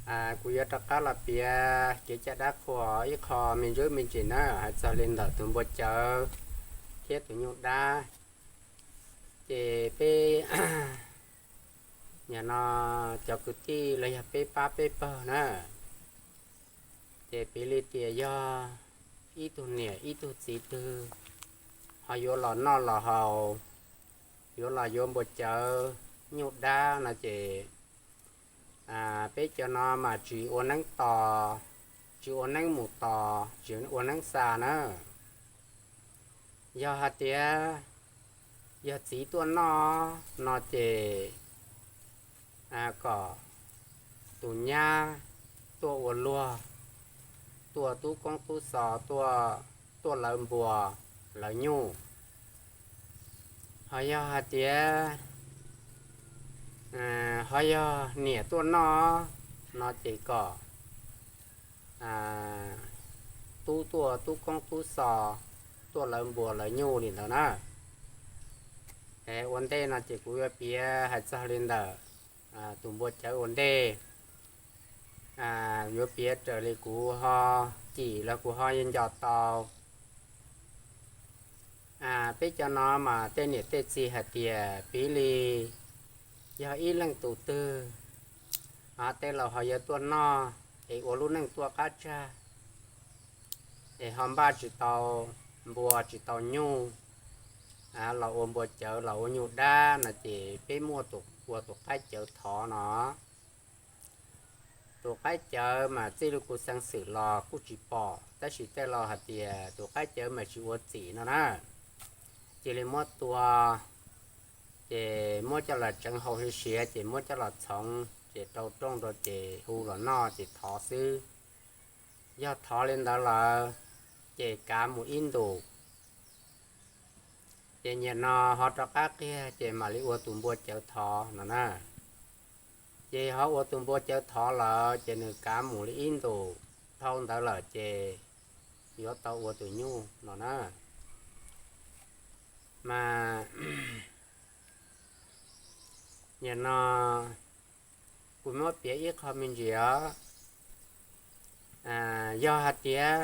Kuv yuav rov qab los piav kev cai dab qhuas ib qho me ntsis me ntsis na, hais txog li ntawm tus npua cawv thiab tus nyuj dab. Ces peb, nim no cov kwv tij los yog peb pab peb pawg na, ces piv li tias yog ib tug niam ib tug txiv twg ho yuav los noj los haus, yuav los yuav npua cawv nyuj dab no ces peb cov no mas tsis ua neeb tos, tsis ua neeb mus tos, tsis ua neeb xa na. Yog hais tias yog txiv tuaj noj no ces kom tus nyab tuaj ua luag, tuaj tub koob tub xos, tuaj lawv npua lawv nyuj. Ho yog hais tias ho yog niam tuaj noj no ces kom tub tuaj tub koob tub xos, tuaj lawv npua lawv nyuj li ntawd na. Ua ntej no ces kuv yuav piav hais txog li ntawm tus npua cawv ua ntej. Yuav piav raws li kuv ho cim los kuv ho nco tau. Peb cov no mas tej niam tej txiv hais tias piv li yog ib leej tus twg, tej laus ho yuav tuaj noj es ua lub neej tuaj qab tsag, es ho npaj tsis tau npua tsis tau nyuj, los ua npua cawv los ua nyuj dab no ces peb muaj ua tus qaib cawv thov no. Tus qaib cawv mas txij li kuv xeev xwm los kuj tsis pom, tab sis tej laus hais tias tus qaib cawv mas tsis ua txim no na. Cia li muab tua, ces muab coj los tseev hau siav siav, ces muab coj los txhoov, ces rau rooj rau ces hu los noj ces thov xwb. Yog thov li ntawd lawm, ces kav mus ib ntus, ces nim no ho rov qab qiag ces mam li ua tus npua cawv thov no na. Ces ho ua tus npua cawv thov lawm ces nws kav mus li ib ntus, dhau ntawd lawm ces yuav tau ua tus nyuj no na. Mas nim no kuv muab piav ib qho me ntsis os. Yog hais tias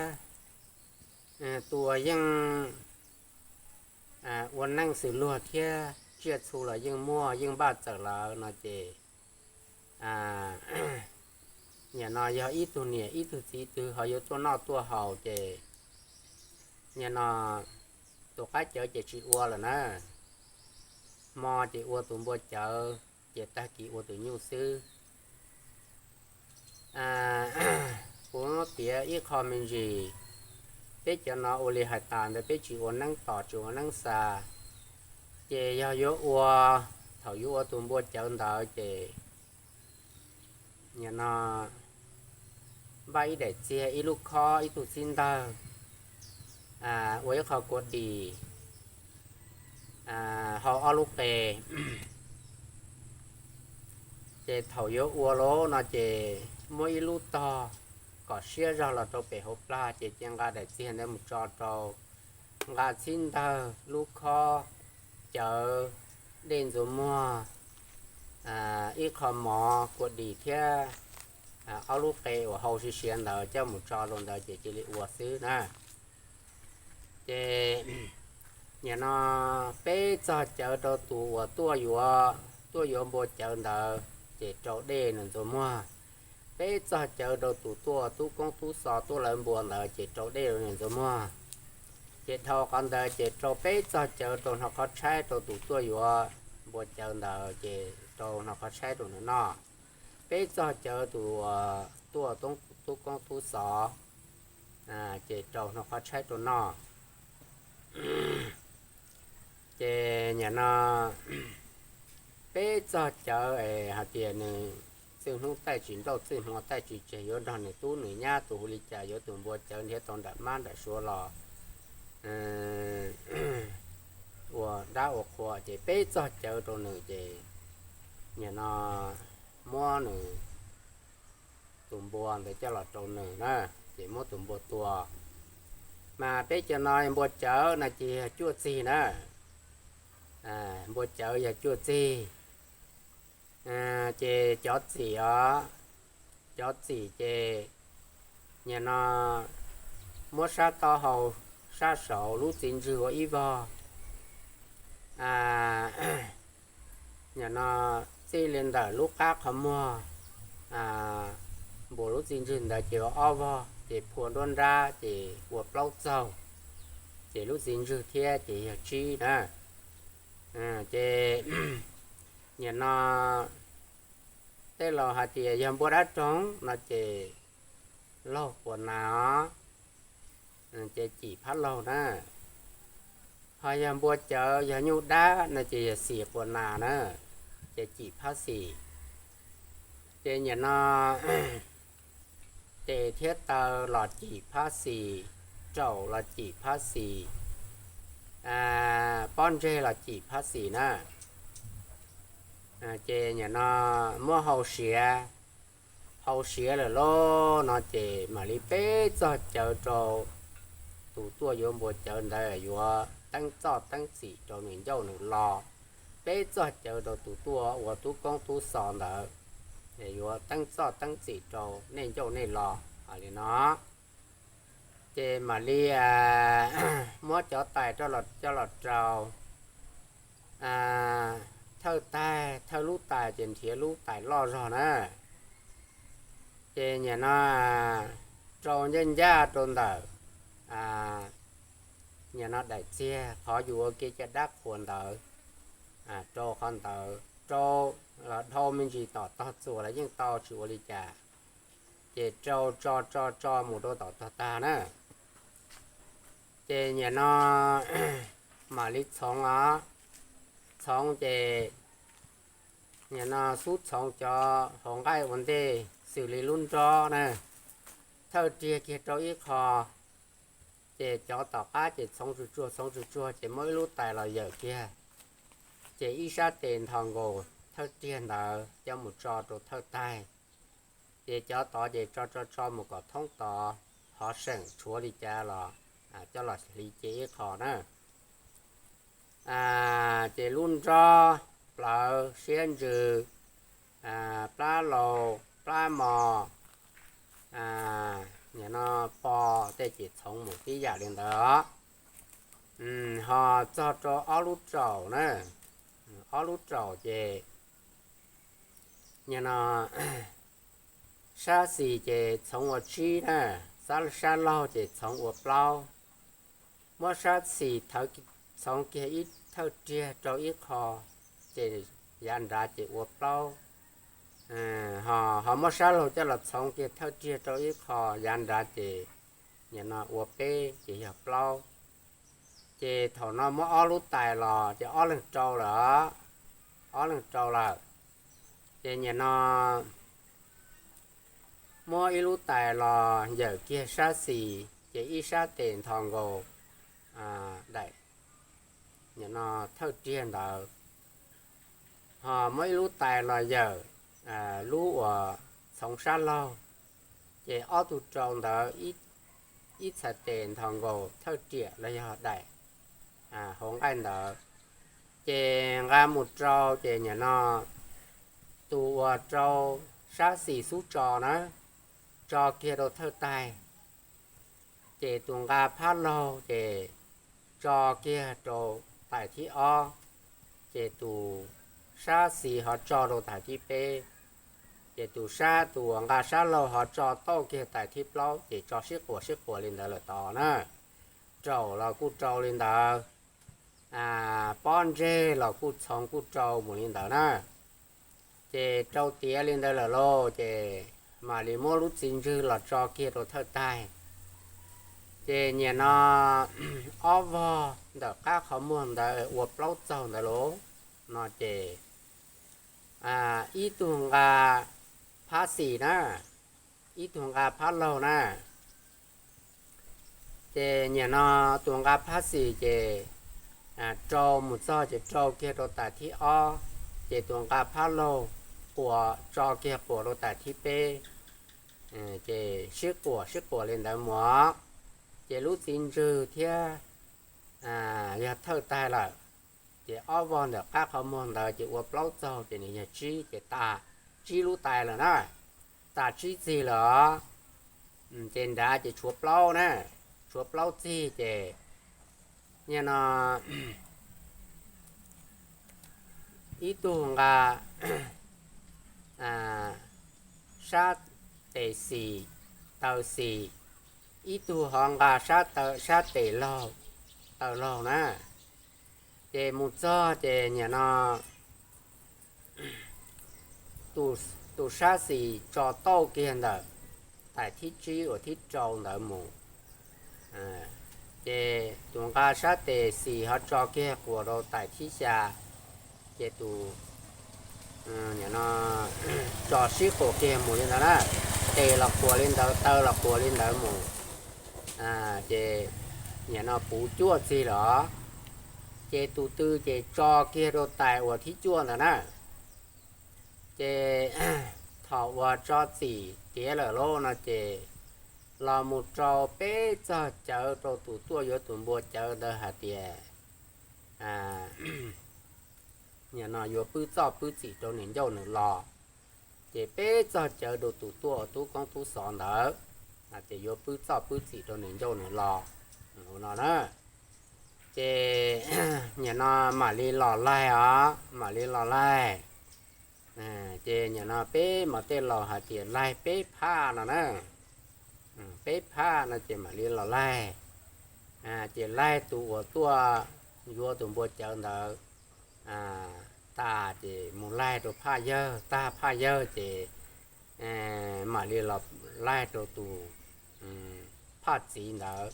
tus uas yeej ua neej xws luag thiab tsiaj txhu los yeej muaj yeej npaj txawm lawm no ces nim no yog ib tug niam ib tug txiv twg ho yuav tuaj noj tuaj haus ces nim no tus qaib cawv ces tsis ua lawm na. Hmo ces ua tus npua cawv, ces tag kis ua tus nyuj xwb. Kuv piav ib qho me ntsis, peb cov no ua li hais tas ntawd peb tsis ua neeb tos tsis ua neeb xa, ces yog yuav ua, thaum yuav ua tus npua cawv ntawd ces nim no npaj ib daim txiag ib lub khob ib tug txib ntawg, ua ib qho kua dis, hau ob lub qe. Ces thaum yuav ua lawm no ces muab ib lub tog kom siab zog los rau pem hauv plag ces cia nqa daim txiag ntawd mus tso rau, nqa txib ntawg lub khob, cawv, dej ntxuav muag, ib qho mov kua dis thiab ob lub qe uas hau siav siav ntawd coj mus tso rau ntawd ces cia li ua xwb na. Ces nim no peb txog cawv rau tus uas tuaj yuav, tuaj yuav npua cawv ntawd ces rau dej nws ntxuav muag. Peb txog cawv rau tus tuaj tub koob tub xos tuaj lawv npua ntawd ces rau dej rau nws ntxuav muag. Ces dhau qhov ntawd ces rau peb txog cawv rau hnov qhov tshaib rau tus tuaj yuav npua cawv ntawd ces rau hnov qhov tshaib rau nws noj. Peb txog cawv tus tuaj tub koob tub xos ces rau hnov qhov tshaib rau noj. Ces nim no peb txog cawv es hais tias nws txwj hnub taij tsis nrauj txwj hmo taij tsis tseg yuav nrog nws tub nws nyab tus hu li cas yuav tus npua cawv nrhiav tau nram mab nram suav los ua dab ua qhua ces peb txog cawv rau nws ces nim no muab nws tus npua ntawd coj los rau nws na, ces muab tus npua tua. Mas peb cov no npua cawv no ces yog cuaj txig na, npua cawv yog cuaj txig. Ces cov txim os, cov txim ces nim no muab sab taub hau sab saud lub txiv ntswg ua ib vog, nim no txij li ntawm lub qab qhov muag npuas lub txiv ntswg ntawd ces ua ob vog, ces phua nruab nrab ces ua plaub txaug, ces lub txiv ntswg thiab ces yog tsib na. Ces nim no tej laus hais tias yog npua dab roog no ces laug quas nas os, ces cim phab laug na. Ho yog npua cawv yog nyuj dab no ces yog xis quas nas na, ces cim phab xis. Ces nim no tes thiab taw los cim phab xis, raum los cim phab xis, pob ntseg los cim phab xis na. Ces nim no muab hau siav, hau siav lawm lauj no ces mam li peb txog cawv rau tus tuaj yuav npua cawv ntawd yuav teeb txoj teeb txim rau nws ncauj nws lo. Peb txog cawv rau tus tuaj ua tub koob tub xo ntawd yuav teeb txoj teeb txim rau nej ncauj nej lo. Li no ces mam li muab cov tais coj los rau thawj taig, thawj lub tais ces nrhiav lub tais loj zog na. Ces nim no rau ncaj ncaj rau ntawm nim no daim txiag qhov yus ua ke caj dab qhuas ntawd, rau qhov ntawd rau los dhau me ntsis tom tog txuas los yeej tau tsis ua li cas. Ces rau tso tso tso mus rau tom tog tag na. Ces nim no mam li txhoov os, txhoov ces nim no xub txhoov cov hauv nqaij ua ntej xws li lub nrob na, thawj riag kiag rau ib qho. Ces cov tom qab ces txhoov tsuag tsuag txhoov tsuag tsuag ces muab ib lub tais los yawm kiag, ces ib sab tes nthos nkaus thawj riag ntawd coj mus tso rau thawj taig. Ces cov tod ces tso tso tso mus kom thoob tod, hov seem tshuav li cas los coj los hliv ce ib qho na. Ces lub nrob, plawv, siab ntsws, plab laus, plab mos, nim no pos tej ces txhoov mus tib yam li ntawd os. Ho txog rau ob lub raum na, ob lub raum ces nim no sab xis ces txhoov ua tsib na, sab laug ces txhoov ua plaub. Muab sab xis thawv txhoov kiag ib thawj riag rau ib qho, ces yav nrad ces ua plaub. Ho muab sab laug coj los txhoov kiag thawj riag rau ib qho, yav nrad ces nim no ua peb ces yog plaub. Ces thaum no muab ob lub tais los ces ob leeg rau lawm, ob leeg rau lawm. Ces nim no muab ib lub tais los yawm kiag sab xis ces ib sab tes nthos nkaus daim nim no thawj riag ntawd. Ho muab ib lub tais los yawm lub uas txhoov sab laug, ces ob tug rau ntawd ib txhais tes nthos nkaus thawj riam los yog daim hauv nqaij ntawd. Ces nqa mus rau ces nim no tus uas rau sab xis xub tso na, tso kiag rau thawj taig. Ces tus nqa phab laug ces tso kiag rau tais thib ob, ces tus sab xis ho tso rau tais thib peb, ces tus sab, tus uas nqa sab laug ho tso tauj kiag tais thib plaub, ces tso sib quas sib quas li ntawd lawm tod na. Raum los kuj rau li ntawd, pob ntseg los kuj txhoov kuj rau mus li ntawd na. Ces rau tiav li ntawd lawm lauj, ces mam li muab lub txiv ntswg los tso kiag rau thawj taig. Ces nim no ob vog ntawm qab qhov muag ntawd ua plaub txaug ntawd lauj, no ces ib tug nqa phab xis na, ib tug nqa phab laug na. Ces nim no tus nqa phab xis ces rau mus txog ces rau kiag rau tais thib ob, ces tus nqa phab laug quas tso kiag quas rau tais thib peb, ces sib quas sib quas li ntawd mus. Ces lub txiv ntswg thiab yog thawj taig lawm, ces ob vog ntawm qab qhov muag ntawd ces ua plaub txaug ces nws yog tsib, ces tas tsib lub tais lawm na. tas tsib txig lawm os. Ces nrad ces tshuav plaub na, tshuav plaub txig ces nim no ib tug nqa sab tes xis, taw xis, ib tug ho nqa sab tes laug, taw laug na. Ces mus txog ces nim no tus sab xis tso tauj kiag ntawm tais thib tsib uas thib rau ntawd mus, ces tus nqa sab tes xis ho tso kiag quas rau tais thib xya, ces tus tso sib quas kiag mus li ntawd na, tes los quas li ntawd, taw los quas li ntawd mus, ces nim no puv cuaj txig lawm os. Ces tus twg ces tso kiag rau tais uas thib cuaj ntawd na. Ces thaum uas tso txim tiav lawm lauj no ces los mus rau peb txog cawv rau tus tuaj yuav tus npua cawv ntawd hais tias nim no yuav pub txoj pub txim rau nws ncauj nws lo. Ces peb txog cawv rau tus tuaj tub koob tub xov ntawd, ces yuav pub txoj pub txim rau nws ncauj nws lo. No na, ces nim no mam li los laig os, mam li los laig. Ces nim no peb mas tej laus hais tias laig peb phaj no na, peb phaj no ces mam li los laig. Ces laig tus uas tuaj yuav tus npua cawv ntawd tas ces mus laig rau phaj yawg, tag phaj yawg ces mam li los laig rau tus phaj txiv ntawd.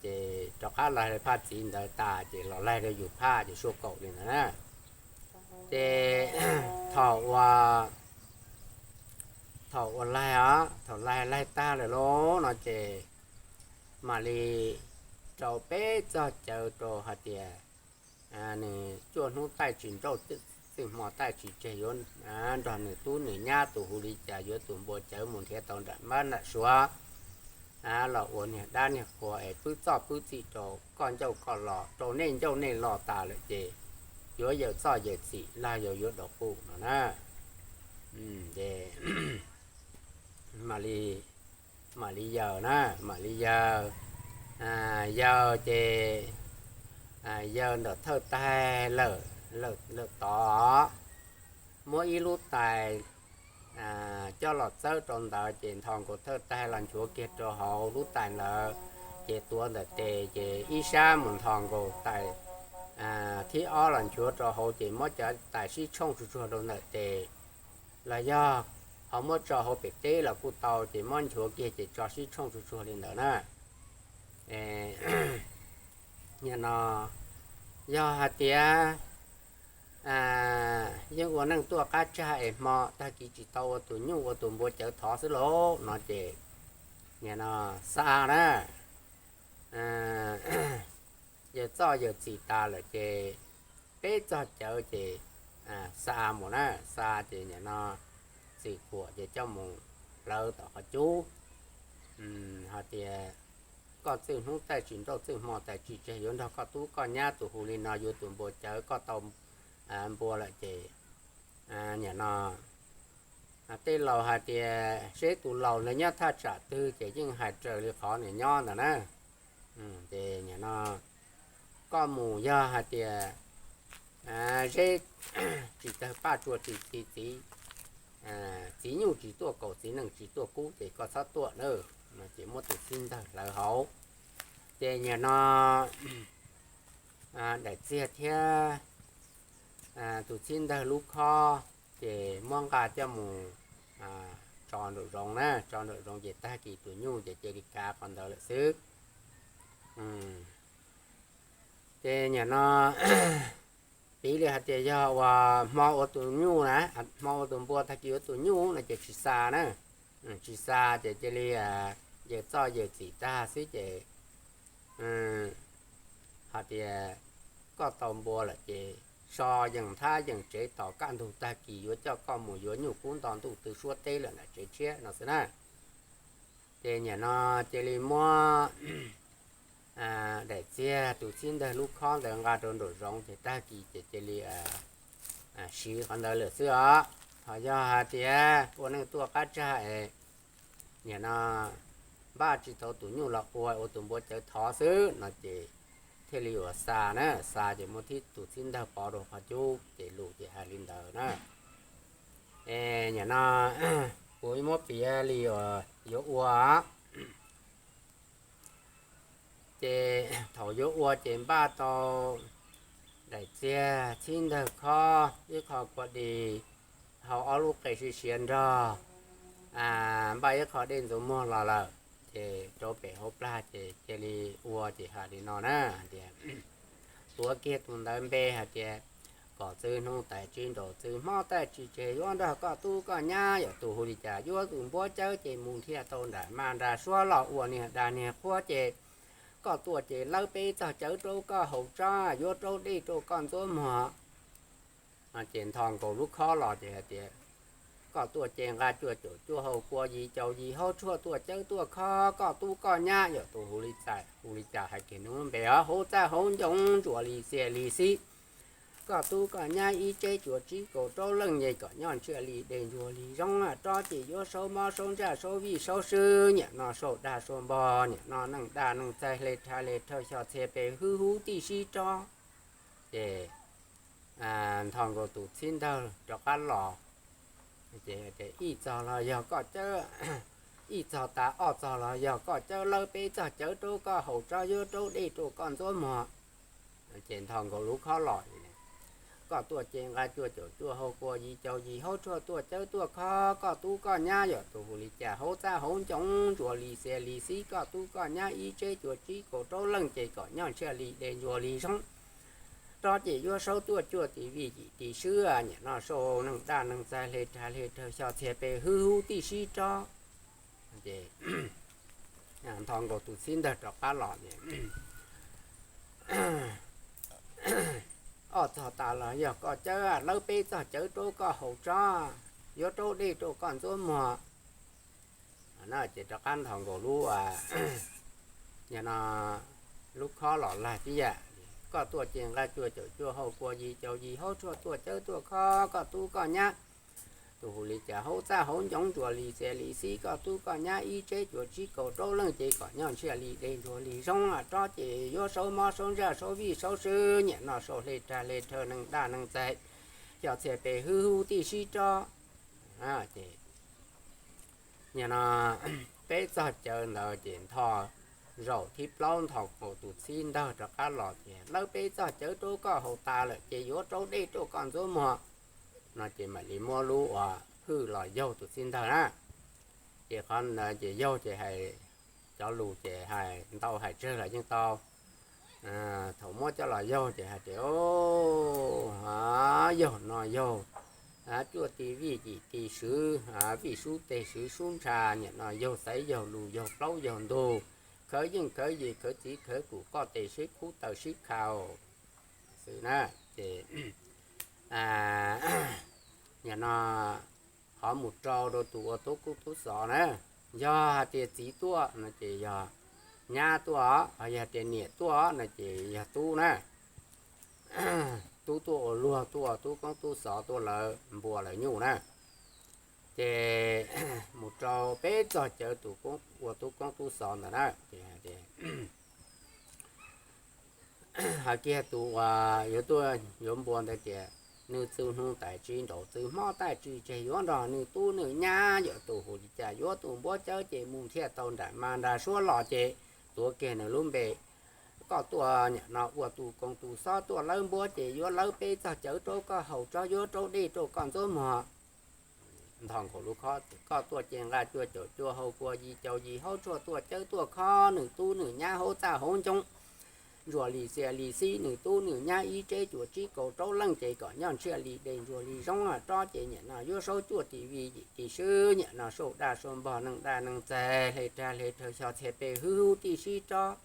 Ces rov qab laig rau phaj txiv ntawd tas ces los laig rau yus phaj ces sua kaum li ntawd na. Ces thaum uas, thaum uas laig os, thaum laig laig tag lawm lauj no ces mam li rau peb txog cawv rau hais tias nws cuaj hnub taij tsis nrauj, txwj hmo taij tsis tseg yuav nrog nws tub nws nyab tus hu li cas yuav tus npua cawv mus nrhiav tau nram mab nram suav los ua niag dab niag qhua es pub txoj pub txim rau koj ncauj koj lo, rau nej ncauj nej lo tas lawm ces yuav yawm txoj yawm txim laj yau yuav dau qus no na. Ces mam li, mam li yawg na, mam li yawg, yawg ces yawg ntawm thawj taig lawm tod muab ib lub tais coj los txawb rau ntawd ces nthos nkaus thawj taig los nchuav kiag rau hauv lub tais ntawd, ces tuav ntawm tes ces ib sab mus nthos nkaus tais thib ob los nchuav rau hauv ces muab cov tais sib tshooj tsuag tsuag rau ntawm tes, los yog ho muab tso hauv pem teb los kuj tau ces muab nchuav kiag ces tso sib tshooj tsuag tsuag li ntawd na. Nim no yog hais tias yeej ua neej tuaj qab tsag es hmo tag kis tsis tau ua tus nyuj ua tus npua cawv thov xwb lauj no ces nim no xa na, yawg txoj yawg txim tas lawm ces peb txog cawv ces xa mus na, xa ces nim no txim kuam ces coj mus hlawv tom qhov cub hais tias koj txwj hnub taij tsis nrauj txwj hmo taij tsis tseg yuav nrog koj tub koj nyab tus hu li no yuav tus npua cawv koj tau npua lawm ces nim no tej laus hais tias seb tus laus ntawd nyob thaj tsam twg ces yeej hais raws li qhov nws nyob ntawd na. Ces nim no koj mus yog hais tias zeb tsis tawg paj tsua tsis txi txiv, txiv nyuj tsis tuaj kaus txiv neej tsis tuaj kub ces koj txhob tuaj na, no ces muab tus txhib ntawg hlawv hauv. Ces nim no daim txiag thiab tus txhib ntawg lub khob ces muab nqa coj mus tso nraum zoov na, tso nraum zoov ces tag kis tus nyuj ces cia li kav qhov ntawd lawm xwb. Ces nim no piv li hais tias yog uas hmo ua tus nyuj na, hmo ua tus npua tag kis ua tus nyuj no ces tsis xa na, tsis xa ces cia li yawg txoj yawg txim tag xwb ces hais tias koj tau npua lawm ces so yeej thab yeej tsev tos kaj ntug tag kis yuav coj koj mus yuav nyuj kub nto ntuj twb suab teb lawm nram tsev tshiab no xwb na. Ces nim no cia li muab daim txiag tus txhib ntawg lub khob ntawd nqa rau nraum zoov ces tag kis ces cia li siv qhov ntawd lawm xwb os. Ho yog hais tias ua neej tuaj qab tsag es nim no npaj tsis tau tus nyuj los ua, ua tus npua cawv thov xwb no ces thiaj li ua xa na, xa ces muab tus txhib ntawg pov rau qhov cub ces lus ces hais li ntawd na. Es nim no kuv muab piav li uas yuav ua ces thaum yuav ua ces npaj tau daim txiag, txhib ntawg, khob, ib qho kua dis, hau ob lub qe siav siav nrog, npaj ib qho dej ntxuav muag los lawm ces rau pem hauv plag ces cia li ua ces hais li no na tias tuav kiag tus ntawd npe hais tias kom txwv hnub tais tsis nraum, txwv hmo tais tsis tseg, yuav nrog koj tub koj nyab, yog tus hu li cas yuav tus npua cawv ces mus nrhiav tau nram mas nram suab los ua niag dag niag qhuav ces koj tuaj ces lawb peb txog cawv rau koj haus tsob, yuav raub dej rau koj ntxuav muag. Ces ntho nkaus lub khob los ces hais tias koj tuaj ces nqa cuaj caum cuaj hau kua yim caum yim hauv tshuaj tuaj cawv tuaj khob koj tub koj nyab, yog tus hu li cas hais kiag nws lub npe os, hauv txaj hauv ncoo ntsuas li xiav li xib. Koj tub koj nyab ib tsev cuas tsib kaum rau leej ces kom nyob ntshiab li dej ntsuag li zoo, rob ces yuav saub mob saub ntsaj saub vij saub swb, niam no saub dag saub npog, niam no neej daj neej txaig hle rha hle rhawv xyov txhia pes hwb hub tij sib rob. Ces ntho nkaus tus txhib ntawg rov qab los ces ib txog los yog koj cawb, ib txog tas ob txog los yog koj cawb, lawb peb txog cawv rau koj haus tsob, yuav raub dej rau koj ntxuav muag. Ces ntho nkaus lub khob los, koj tuaj ces nqa cuaj caum cuaj hau kua yim caum yim hauv tshuaj tuaj cawv tuaj khob koj tub koj nyab, yog tus hu li cas hauv txaj hauv ncoo ntsuas li xiav li xib, koj tub koj nyab ib tsev cuas tsib kaum rau leej ces kom nyob ntshiab li dej ntsuag li zoo, rob ces yuav saub tuaj cuaj tis vij yim tis swb, niam no saub neej daj neej txaig hle rha hle rhawv xyov txhia pes hwb hub tij sib rob. Ces ntho nkaus tus txhib ntawg rov qab los, ob txog tas los yog koj cawb, lawb peb txog cawv rau koj haus tsob, yuav raub dej rau koj ntxuav muag. Ces rov qab ntho nkaus lub, no lub khob los lag tib yam, koj tuaj ces nqa cuaj caum cuaj hau kua yim caum yim hauv tshuaj tuaj cawv tuaj khob koj tub koj nyab, tus hu li cas hauv txaj hauv ncoo ntsuas li xiav li xib, koj tub koj nyab ib tsev cuas tsib kaum rau leej ces kom nyob ntshiab li dej ntsuag li zoo, rob ces yuav saub mob saub ntsaj saub vij saub swb, niam no saub hle rha hle rhawv neej daj neej txaig xyov txhia pes hwb hub tij sib rob. Ces nim no peb txog cawv ntawd ces ntho zaum thib plaub ntho nkaus tus txhib ntawg rov qab los tias lawb peb txog cawv rau koj haus tas lawm ces yuav raub dej rau koj ntxuav muag. No ces mam li muab lub uas hwj los yaug tus txhib ntawg na. Ces qhov ntawd ces yaug ces hais, cov lus ces hais ntau hais tsawg los yeej tau. Thaum muab coj los yaug ces hais tias, o, yaug no yaug cuaj tis vij yim tis swv, vij sub teg swv sub ntsha, niam no yaug xaiv yaug lus yaug plaub yaug ntug, khawv yeej khawv yim khawv txiv khawv kum qoj tes sib khub taws sib khaus xwb na. Ces nim no qhov mus rau rau tus ua tub koob tub xov na, yog hais tias txiv tuaj no ces yog nyab tuaj, yog tias niam tuaj no ces yog tub na. Tub tuaj ua luag, tuaj ua tub koob tub xov, tuaj lawv npua lawv nyuj na. Ces mus rau peb txog cawv tus ua tub koob tub xov ntawd na, hais kiag tus uas yuav tuaj yuav npua ntawd tias, nws txwv hnub tais tsis nraum, txwv hmo tais tsis tseg, yuav nrog nws tub nws nyab, yog tus hu li cas yuav tus npua cawv ces mus nrhiav tau nram mas nram suab los ces tuav kiag nws lub npe. Koj tuaj nim no ua tus koob tus xov, tuaj lawv npua ces yuav lawv peb txog cawv rau koj haus tsob, yuav raub dej rau koj ntxuav muag. Ntho nkaus lub khob, koj tuaj ces nqa cuaj caum cuaj hau kua yim caum yim hauv tshuaj tuaj cawv tuaj khob nws tub nws nyab hauv txaj hauv ncoo ntsuas li xiav li xib, nws tub nws nyab ib tseb cuas tsib kaum rau leej ces kom nyob ntshiab li dej ntsuas li zoo, rob ces nim no yuav saub cuaj tis vij yim tis swb, nim no saub daj saub npog neej daj neej txaig hle rag hle rhawv xyov txhia pes hwb hub tij sib rob.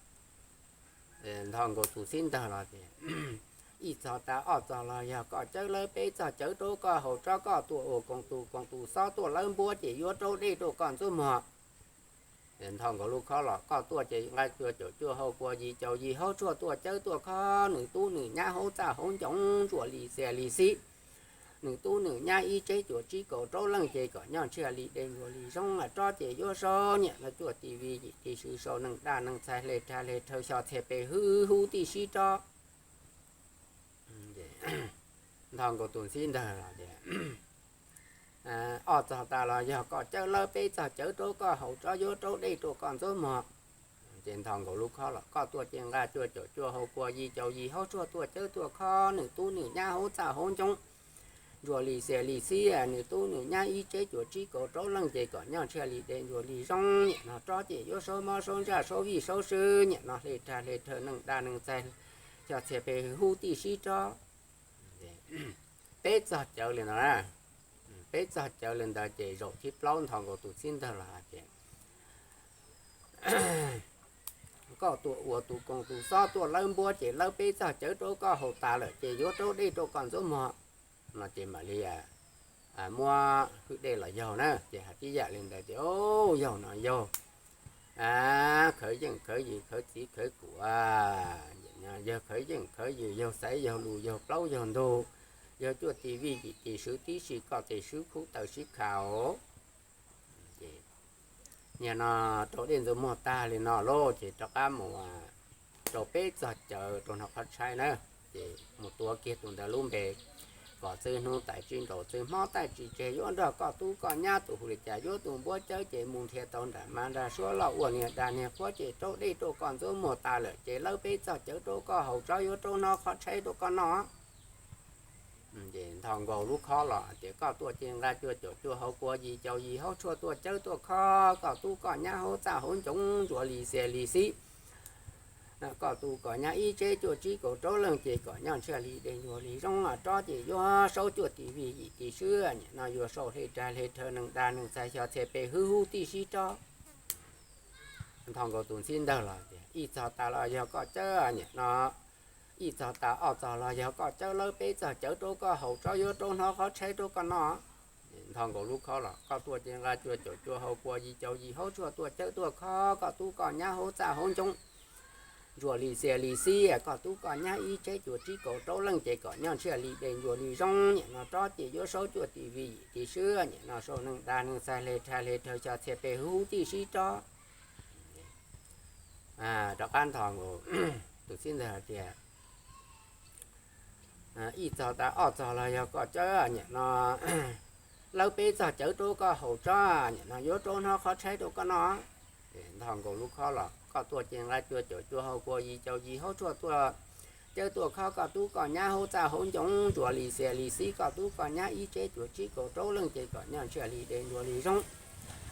Ntho nkaus tus txhib ntawg los tias, ib txog tas ob txog los yog koj cawv, lawv peb txog cawv rau koj haus tsob, koj tuaj ua koom tus koom tus xob, tuaj lawv npua ces yuav raub dej rau koj ntxuav muag. Ntho nkaus lub khob los, koj tuaj ces nqa cuaj caum cuaj hau kua yim caum yim hauv tshuaj tuaj cawv tuaj khob nws tub nws nyab hauv txaj hauv ncoo ntsuas li xiav li xib, nws tub nws nyab ib tseb cuam tsib kaum rau leej ces kom nyob ntshiab li dej ntsuag li zoo, tsob ces yuav saub nyiam no cuaj ti vi yim ti sw, saum neej dab neej txhais hle rhag hle rhaw xyov txhia pes hwv hub tij sib tsob. Nthos nkaus tus ntxhib ntawg los tias, ob txog tas los yog koj cawb, lawb peb txog cawv rau koj haus, tsob yuav raub dej rau koj ntxuav muag. Ces nthos nkaus lub khob los, koj tuaj ces nqa cuaj caum cuaj, haus kua yim caum yim, haub tshuaj tuaj cawb tuaj khob, nws tub nws nyab hauv txaj hauv ncoo, ntsuas li xias li xib, nws tub nws nyab ib tseb cuam tsib kaum rau leej ces kom nyob ntshiab li dej ntsuag li zoo, nyiam no tsob ces yuav saub mob saub ntsaj saub vij saub sw, nyiam no hle rhag hle rhaw neej dab neej txhais xyov txhia pes hwv hub tij sib tsob. Peb txog cawv li ntawd, peb txog cawv li ntawd ces zaum thib plaub nthos nkaus tus ntxhib ntawg los hais tias, koj tuaj ua tus koos tus xob tuaj lawb npuab ces lawb peb txog cawv rau koj haus tas lawm ces yuav raub dej rau koj ntxuav muag. No ces mam li muab hwj dej los yaug na. Ces hais tib yam li ntawd tias, o, yaug no yaug, khawv yeej khawv yws, khawv txiv khawv kum, yawg khawv yeej khawv yws, yaug xaiv yaug lus, yaug plaub yaug ntug, yaug cuaj ti vij yim ti sw, tib si koj tes swb khub taw sib khaus. Nim no rau dej ntxuav muag tag li no lauj, ces rov qab mus rau peb txog cawv rau hnov qhov tshaib na. Ces mus tuav kiag tus ntawd lub npe, kom txwv hnub tais tsis nraus, txwv hmo tais tsis tseg, yuav nrog koj tub koj nyab tus hu li cas, yuav tus npuab cawb ces mus nrhiav tau nram mas nram suab los ua niag dag niag quab ces raub dej rau koj ntxuav muag tas lawm ces lawb peb txog cawv rau koj haus, tsob yuav raub hnov qhov tshaib rau koj noj. Ces nthos nkaus lub khob los tias, koj tuaj ces nqa cuaj caum cuaj, haus kua yim caum yim, haub tshuaj tuaj cawb tuaj khob, koj tub koj nyab hauv txaj hauv ncoo, ntsuas li xias li xib, koj tub koj nyab ib tseb cuaj tsib kaum rau leej ces kom nyob ntshiab li dej ntsuag li zoo, tsob ces yuav saub cuaj ti vij yim ti sw, nim no yuav saub hle rhag hle rhaw neej dab neej txhais xyov txhia pes hwv hub tij sib tsob. Nthos nkaus tus ntxhib ntawg los tias, ib txog tas los yog koj cawb, nim no ib txog tas ob txog los yog koj cawb, lawb peb txog cawv rau koj haus, tsob yuav raub hnov qhov tshaib rau koj noj. Nthos nkaus lub khob los, koj tuaj ces nqa cuaj caum cuaj, haus kua yim caum yim, haub tshuaj tuaj cawb tuaj khob, koj tub koj nyab hauv txaj hauv ncoo, ntsuas li xias li xib, koj tub koj nyab ib tseb cuaj tsib kaum rau leej ces kom nyob ntshiab li dej ntsuag li zoo, nim no tsob ces yuav saub cuaj ti vij yim ti sw, nim no saum neej dab neej txhais hle rhag hle rhaw xyov txhia pes hwv hub tij sib tsob. Rov qab nthos nkaus tus ntxhib ntawg hais tias, ib txog tas ob txog los yog koj cawb, nim no lawb peb txog cawv rau koj haus, tsob nim no yuav raub hnov qhov tshaib rau koj noj. Nthos nkaus lub khob los, koj tuaj ces nqa cuaj caum cuaj, haus kua yim caum yim, haub tshuaj tuaj cawb tuaj khob, koj tub koj nyab hauv txaj hauv ncoo, ntsuas li xias li xib, koj tub koj nyab ib tseb cuaj tsib kaum rau leej ces kom nyob ntshiab li dej ntsuag li zoo,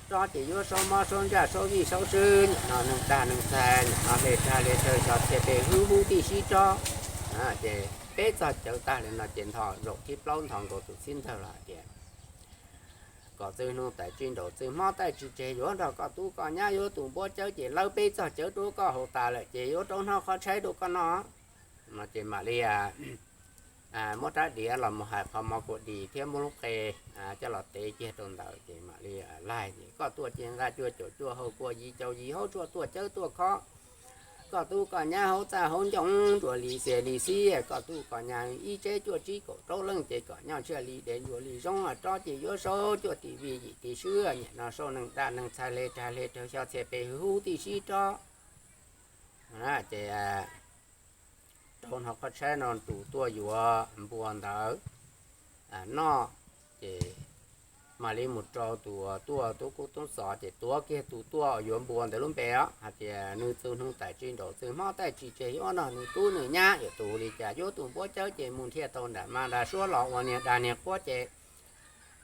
tsob ces yuav saub mob saub ntsaj saub vij saub sw, nim no neej dab neej txhais, nim no hle rhag hle rhaw xyov txhia pes hwv hub tij sib tsob. Ces peb txog cawv tag li no ces nthos zaum thib plaub nthos nkaus tus ntxhib ntawg los hais tias, kom txwv hnub tais tsis nraus, txwv hmo tais tsis tseg, yuav nrog koj tub koj nyab yuav tus npuab cawb ces lawb peb txog cawv rau koj haus tas lawm ces yuav raub hnov qhov tshaib rau koj noj. No ces mam li muab rab diav los mus hais qhov mov kua dis thiab muab lub qe coj los tev kiag rau ntawd ces mam li laig tias, koj tuaj ces nqa cuaj caum cuaj, haus kua yim caum yim, haub tshuaj tuaj cawb tuaj khob, koj tub koj nyab hauv txaj hauv ncoo, ntsuas li xias li xib, koj tub koj nyab ib tseb cuaj tsib kaum rau leej ces kom nyob ntshiab li dej ntsuag li zoo, tsob ces yuav saub cuaj ti vij yim ti sw, nim no saum neej dab neej txhais hle rhag hle rhaw xyov txhia pes hwv hub tij sib tsob. Ces rau hnov qhov tshaib no tus tuaj yuav npua ntawd noj, ces mam li mus rau tus tuaj tub kub tub xov ces tuav kiag tus tuaj yuav npua ntawd lub npe os, hais tias nws txwv hnub tais tsis nraus, txwv hmo tais tsis tseg, yuav nrog nws tub nws nyab yuav tus li cas, yuav tus npuab cawb ces mus nrhiav tau nram mas nram suab los ua niag dag niag quab ces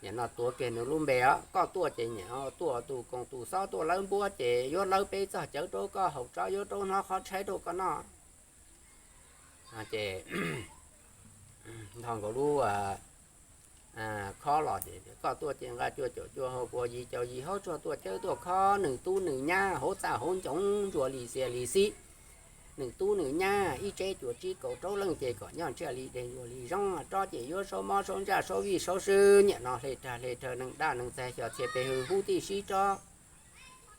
nim no tuav kiag nws lub npe os. Koj tuaj ces nim no tuaj tus koos tus xob tuaj lawb npuab ces yuav lawb peb txog cawv rau koj haus, tsob yuav raub hnov qhov tshaib rau koj noj. Ces nthos nkaus lub khob los ces, koj tuaj ces nqa cuaj caum cuaj, haus kua yim caum yim, haub tshuaj tuaj cawb tuaj khob, nws tub nws nyab hauv txaj hauv ncoo, ntsuas li xias li xib, nws tub nws nyab ib tseb cuaj tsib kaum rau leej ces kom nyob ntshiab li dej ntsuag li zoo, tsob ces yuav saub mob saub ntsaj saub vij saub sw, nim no hle rhag hle rhaw neej dab neej txhais xyov txhia pes hwv hub tij sib tsob.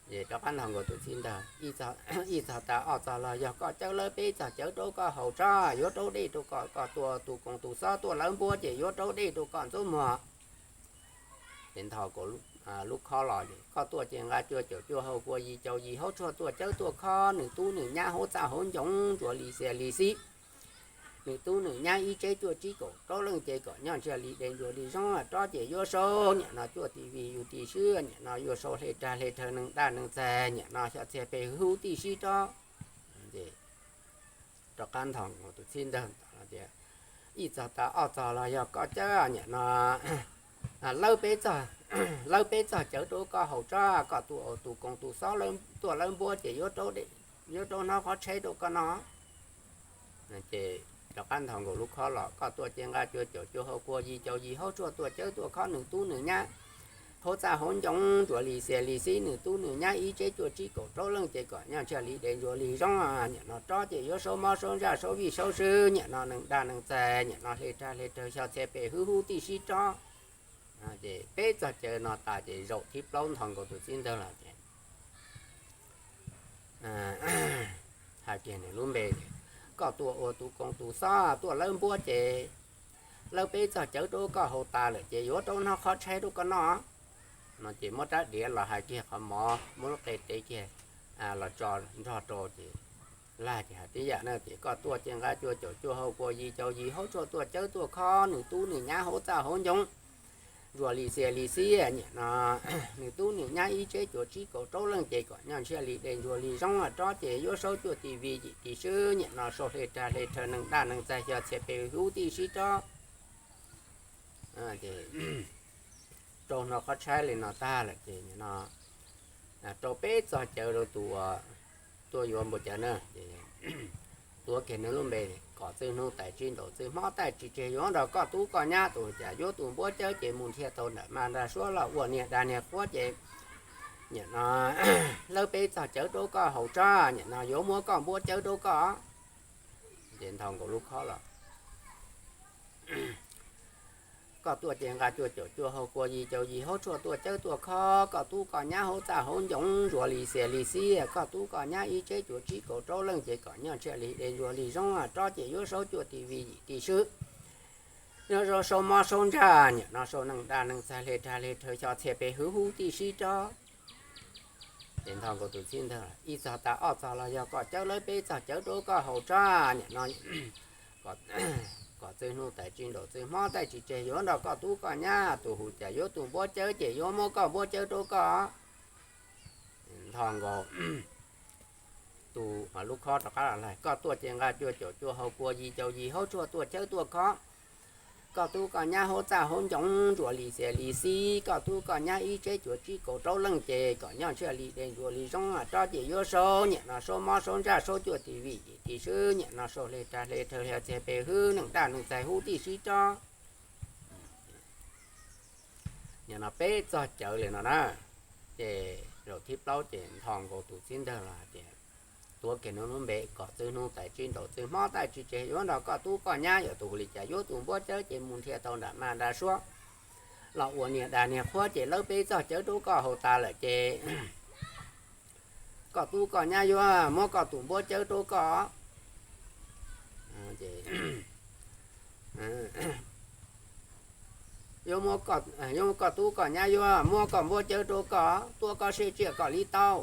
Ces rov qab nthos nkaus tus txij ntag, ib txog tas ob txog los yog koj cawb lawb peb txog cawv rau koj haus tsob, yuav raub dej rau koj, koj tua tus koos tus xob tuaj lawb npuab ces yuav raub dej rau koj ntxub muag. Ces nthos nkaus lub khob los, koj tuaj ces nqa cuaj caum cuaj hau kua yig caum yig haub tshuaj tuaj cawb tuaj khob nws tub nws nyab hauv txaj hauv ncoo ntsuas li xias li xib. Nws tub nws nyab ib tsev cuaj tsib kaum rau leej ces kom nyob ntshiab li dej ntsuas li zoo, rob ces yuav sau niam no cuaj ti vij yus ti swb, niam no yuav sau hle rag hle rhaw neeg daj neeg txaig, niam no xyov txhia pes hub tij sib rob. Rov qab nthos nkaus tus txij ntag tias, ib txog tas ob txog los yog koj cawb niam no lawb peb txog cawv rau koj haus tsob, koj tua tus koos tus xob tuaj lawb npuab ces yuav raub hnab qhov tsheb rau koj no. Ces rov qab nthos nkaus lub khob los, koj tuaj ces nqa cuaj caum cuaj hau kua yig caum yig haub tshuaj tuaj cawb tuaj khob nws tub nws nyab hauv txaj hauv ncoo ntsuas li xias li xib, nws tub nws nyab ib tsev cuaj tsib kaum rau leej ces kom nyob ntshiab li dej ntsuas li zoo, niam no rob ces yuav sau mob sau ntsaj sau vij sau sw, niam no neeg daj neeg txaig, niam no hle rag hle rhaw xyov txhia pes hub hub tij sib rob. Ces peb txog cawv no tas ces zaum thib plaub nthos nkaus tus txij ntag los ces hais kiag nws lub npe, koj tuaj ua tus koos tus xob tuaj lawb npuab ces lawb peb txog cawv rau koj haus tas lawm ces yuav raub hnab qhov tsheb rau koj no. No ces muab rab diav los hais kiag qhov mov muab lub qe tev kiag los tso nrog rau ces lag ces hais tib yam na ces koj tuaj ces nqa cuaj caum cuaj hau kua yig caum yig haub tshuaj tuaj cawb tuaj khob nws tub nws nyab hauv txaj hauv ncoo ntsuas li xias li xib, niam no nws tub nws nyab ib tsev cuaj tsib kaum rau leej ces kom nyob ntshiab li dej ntsuas li zoo, rob ces yuav sau cuaj ti vij yim ti swb, niam no sau hle rag hle rhaw neeg daj neeg txaig xyov txhia pes hub tij sib rob. Rau hnab qhov tsheb li no tag lawm ces no rau peb txog cawv rau tus tuaj yuav npua cawv na ces tuav kiag nws lub npe, kom txwg hnub tais tsib ntaus txwg hmob taij tsis tseg yuav nrog koj tub koj nyab tus cas yuav tus npuab cawb ces mus nrhiav tau nram maj nram suab los ua niag dag niag qhuab ces niam no lawb peb txog cawv rau koj haus tsob, niam no yuav muab koj npuab cawb rau koj. Ces nthos nkaus lub khob los, koj tuaj ces nqa cuaj caum cuaj hau kua yig caum yig haub tshuaj tuaj cawb tuaj khob koj tub koj nyab hauv txaj hauv ncoo ntsuas li xias li xib, koj tub koj nyab ib tsev cuaj tsib kaum rau leej ces kom nyob ntshiab li dej ntsuas li zoo, rob ces yuav sau cuaj ti vij yim ti swb, yuav sau mob sau ntsaj, niam no sau neeg daj neeg txaig hle rag hle rhaw xyov txhia pes hub hub tij sib rob. Ces nthos nkaus tus txij ntag, ib txog tas ob txog los yog koj cawb lawb peb txog cawv rau koj haus tsob, niam no kom txwg hnub tais tsib ntaus txwg hmob taij tsis tseg yuav nrog koj tub koj nyab tus hu cas yuav tus npuab cawb ces yuav muab koj npuab cawb rau koj. Nthos nkaus tus lub khob rov qab los, koj tuaj ces nqa cuaj caum cuaj hau kua yig caum yig haub tshuaj tuaj cawb tuaj khob koj tub koj nyab hauv txaj hauv ncoo ntsuas li xias li xib, koj tub koj nyab ib tsev cuaj tsib kaum rau leej ces kom nyob ntshiab li dej ntsuas li zoo, rob ces yuav sau, niam no sau mob sau ntsaj sau cuaj ti vij yim ti swb, niam no sau hle rag hle rhaw xyov txhia pes hub neeg daj neeg txaig hub tij sib rob. Niam no peb txog cawv li no na, ces zaum thib plaub ces nthos nkaus tus txij ntag los hais tias, tuav kiag nws lub npe, kom txwg hnub tais tsib ntaus txwg hmob taij tsis tseg yuav nrog koj tub koj nyab, yog tus li cas yuav tus npuab cawb ces mus nrhiav tau nram maj nram suab los ua niag dag niag qhuab ces lawb peb txog cawv rau koj haus tas lawm ces koj tub koj nyab yuav muab koj tus npuab cawb rau koj. Yuav muab, koj tub koj nyab yuav muab koj npuab cawb rau koj, tuav koj siab tsiaj koj li tau.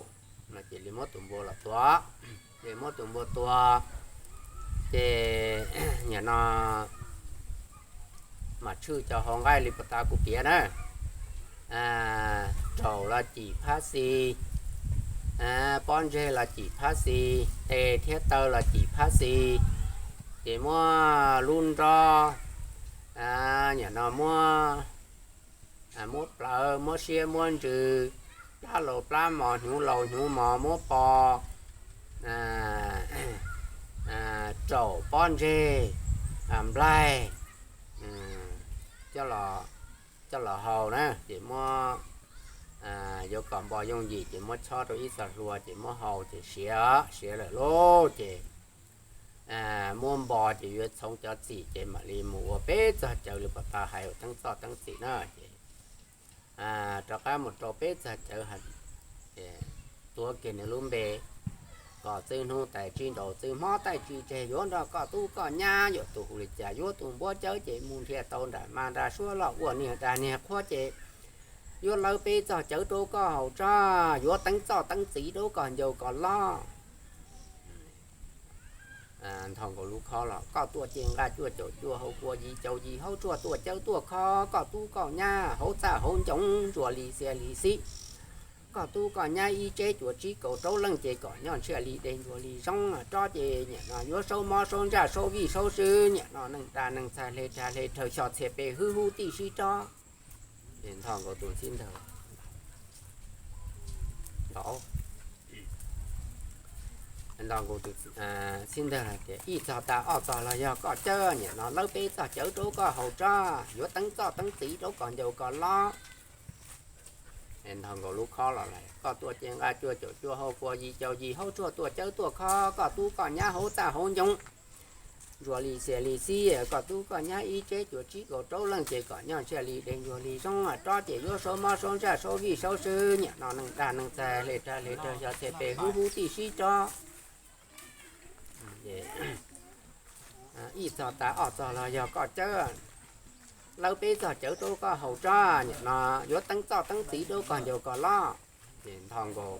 No ces li muab tus npua los tua, ces muab tus npua tua, ces niam no mas tshwj cov hauv nqaij li puag ta kuv piav na, raum los cim phab xis, pob ntseg los cim phab xis, tes thiab taw los cim phab xis, ces muab lub nrob, niam no muab, muab plawv muab siab muab ntsws, plab laus plab mos hnyuv laus hnyuv mos muab pov, raum pob ntseg, nplaig, coj los hau na, ces muab, yuav kom npo yooj yim ces muab chob rau ib txoj hlua ces muab hau ces siav, siav lawm lauj ces muab npo ces yuav txhoov cov txim ces mam li mus ua peb txog cawv li puag ta hais teeb txoj teeb txim na ces rov qab mus rau peb txog cawv, ces tuav kiag nws lub npe, kom txwv hnub tais tsib nraud txwv hmo taij tsis tseg yuav nrog koj tub koj nyab, yuav tus hu li cas yuav tus npuab cawb ces mus nrhiav tau nram mas nram suab los ua niag dag niag qhuab ces yuav lawv peb txog cawv rau koj haus tso, yuav teeb txoj teeb txiv rau kom ncaus kom loj. Nthos nkaus lub khob los koj tuaj ces nqa cuaj caum cuaj hau kua yis caum yis hauv tshuaj tuaj cawv tuaj khob koj tub koj nyab hauv txaj hauv ncoo ntsuas li xias li xib. Koj tub koj nyab ib tsev cuas tsib kaum rau leej ces kom nyob ntshiaj li dej ntsuas li zoo, rob ces niam no yuav saub mob saub ntsaj saub vij saub sw, niam no neeg dag neeg txhais hle rag hle rhawv xyos txhias pes hwv hub tij sib rob. Nthos nkaus tus txib ntawg, nthos nkaus tus txib ntawg hais tias ib txog tas ob txog los yog koj cawb, niam no lawv peb txog cawv rau koj haus tso, yuav teeb txoj teeb txiv rau kom ncaus kom loj. Nthos nkaus lub khob los lawm koj tuaj ces nqa cuaj caum cuaj hau kua yis caum yis hauv tshuaj tuaj cawv tuaj khob koj tub koj nyab hauv txaj hauv ncoo ntsuas li xias li xib. Koj tub koj nyab ib tsev cuas tsib kaum rau leej ces kom nyob ntshiaj li dej ntsuas li zoo, rob ces yuav saub mob saub ntsaj saub vij saub sw, niam no neeg dag neeg txhais hle rag hle rhawv xyos txhias pes hwv hub tij sib rob. Ib txog tas ob txog los yog koj cawb, lawv peb txog cawv rau koj haus tso, niam no yuav teeb txoj teeb txiv rau kom ncaus kom loj. Ces nthos nkaus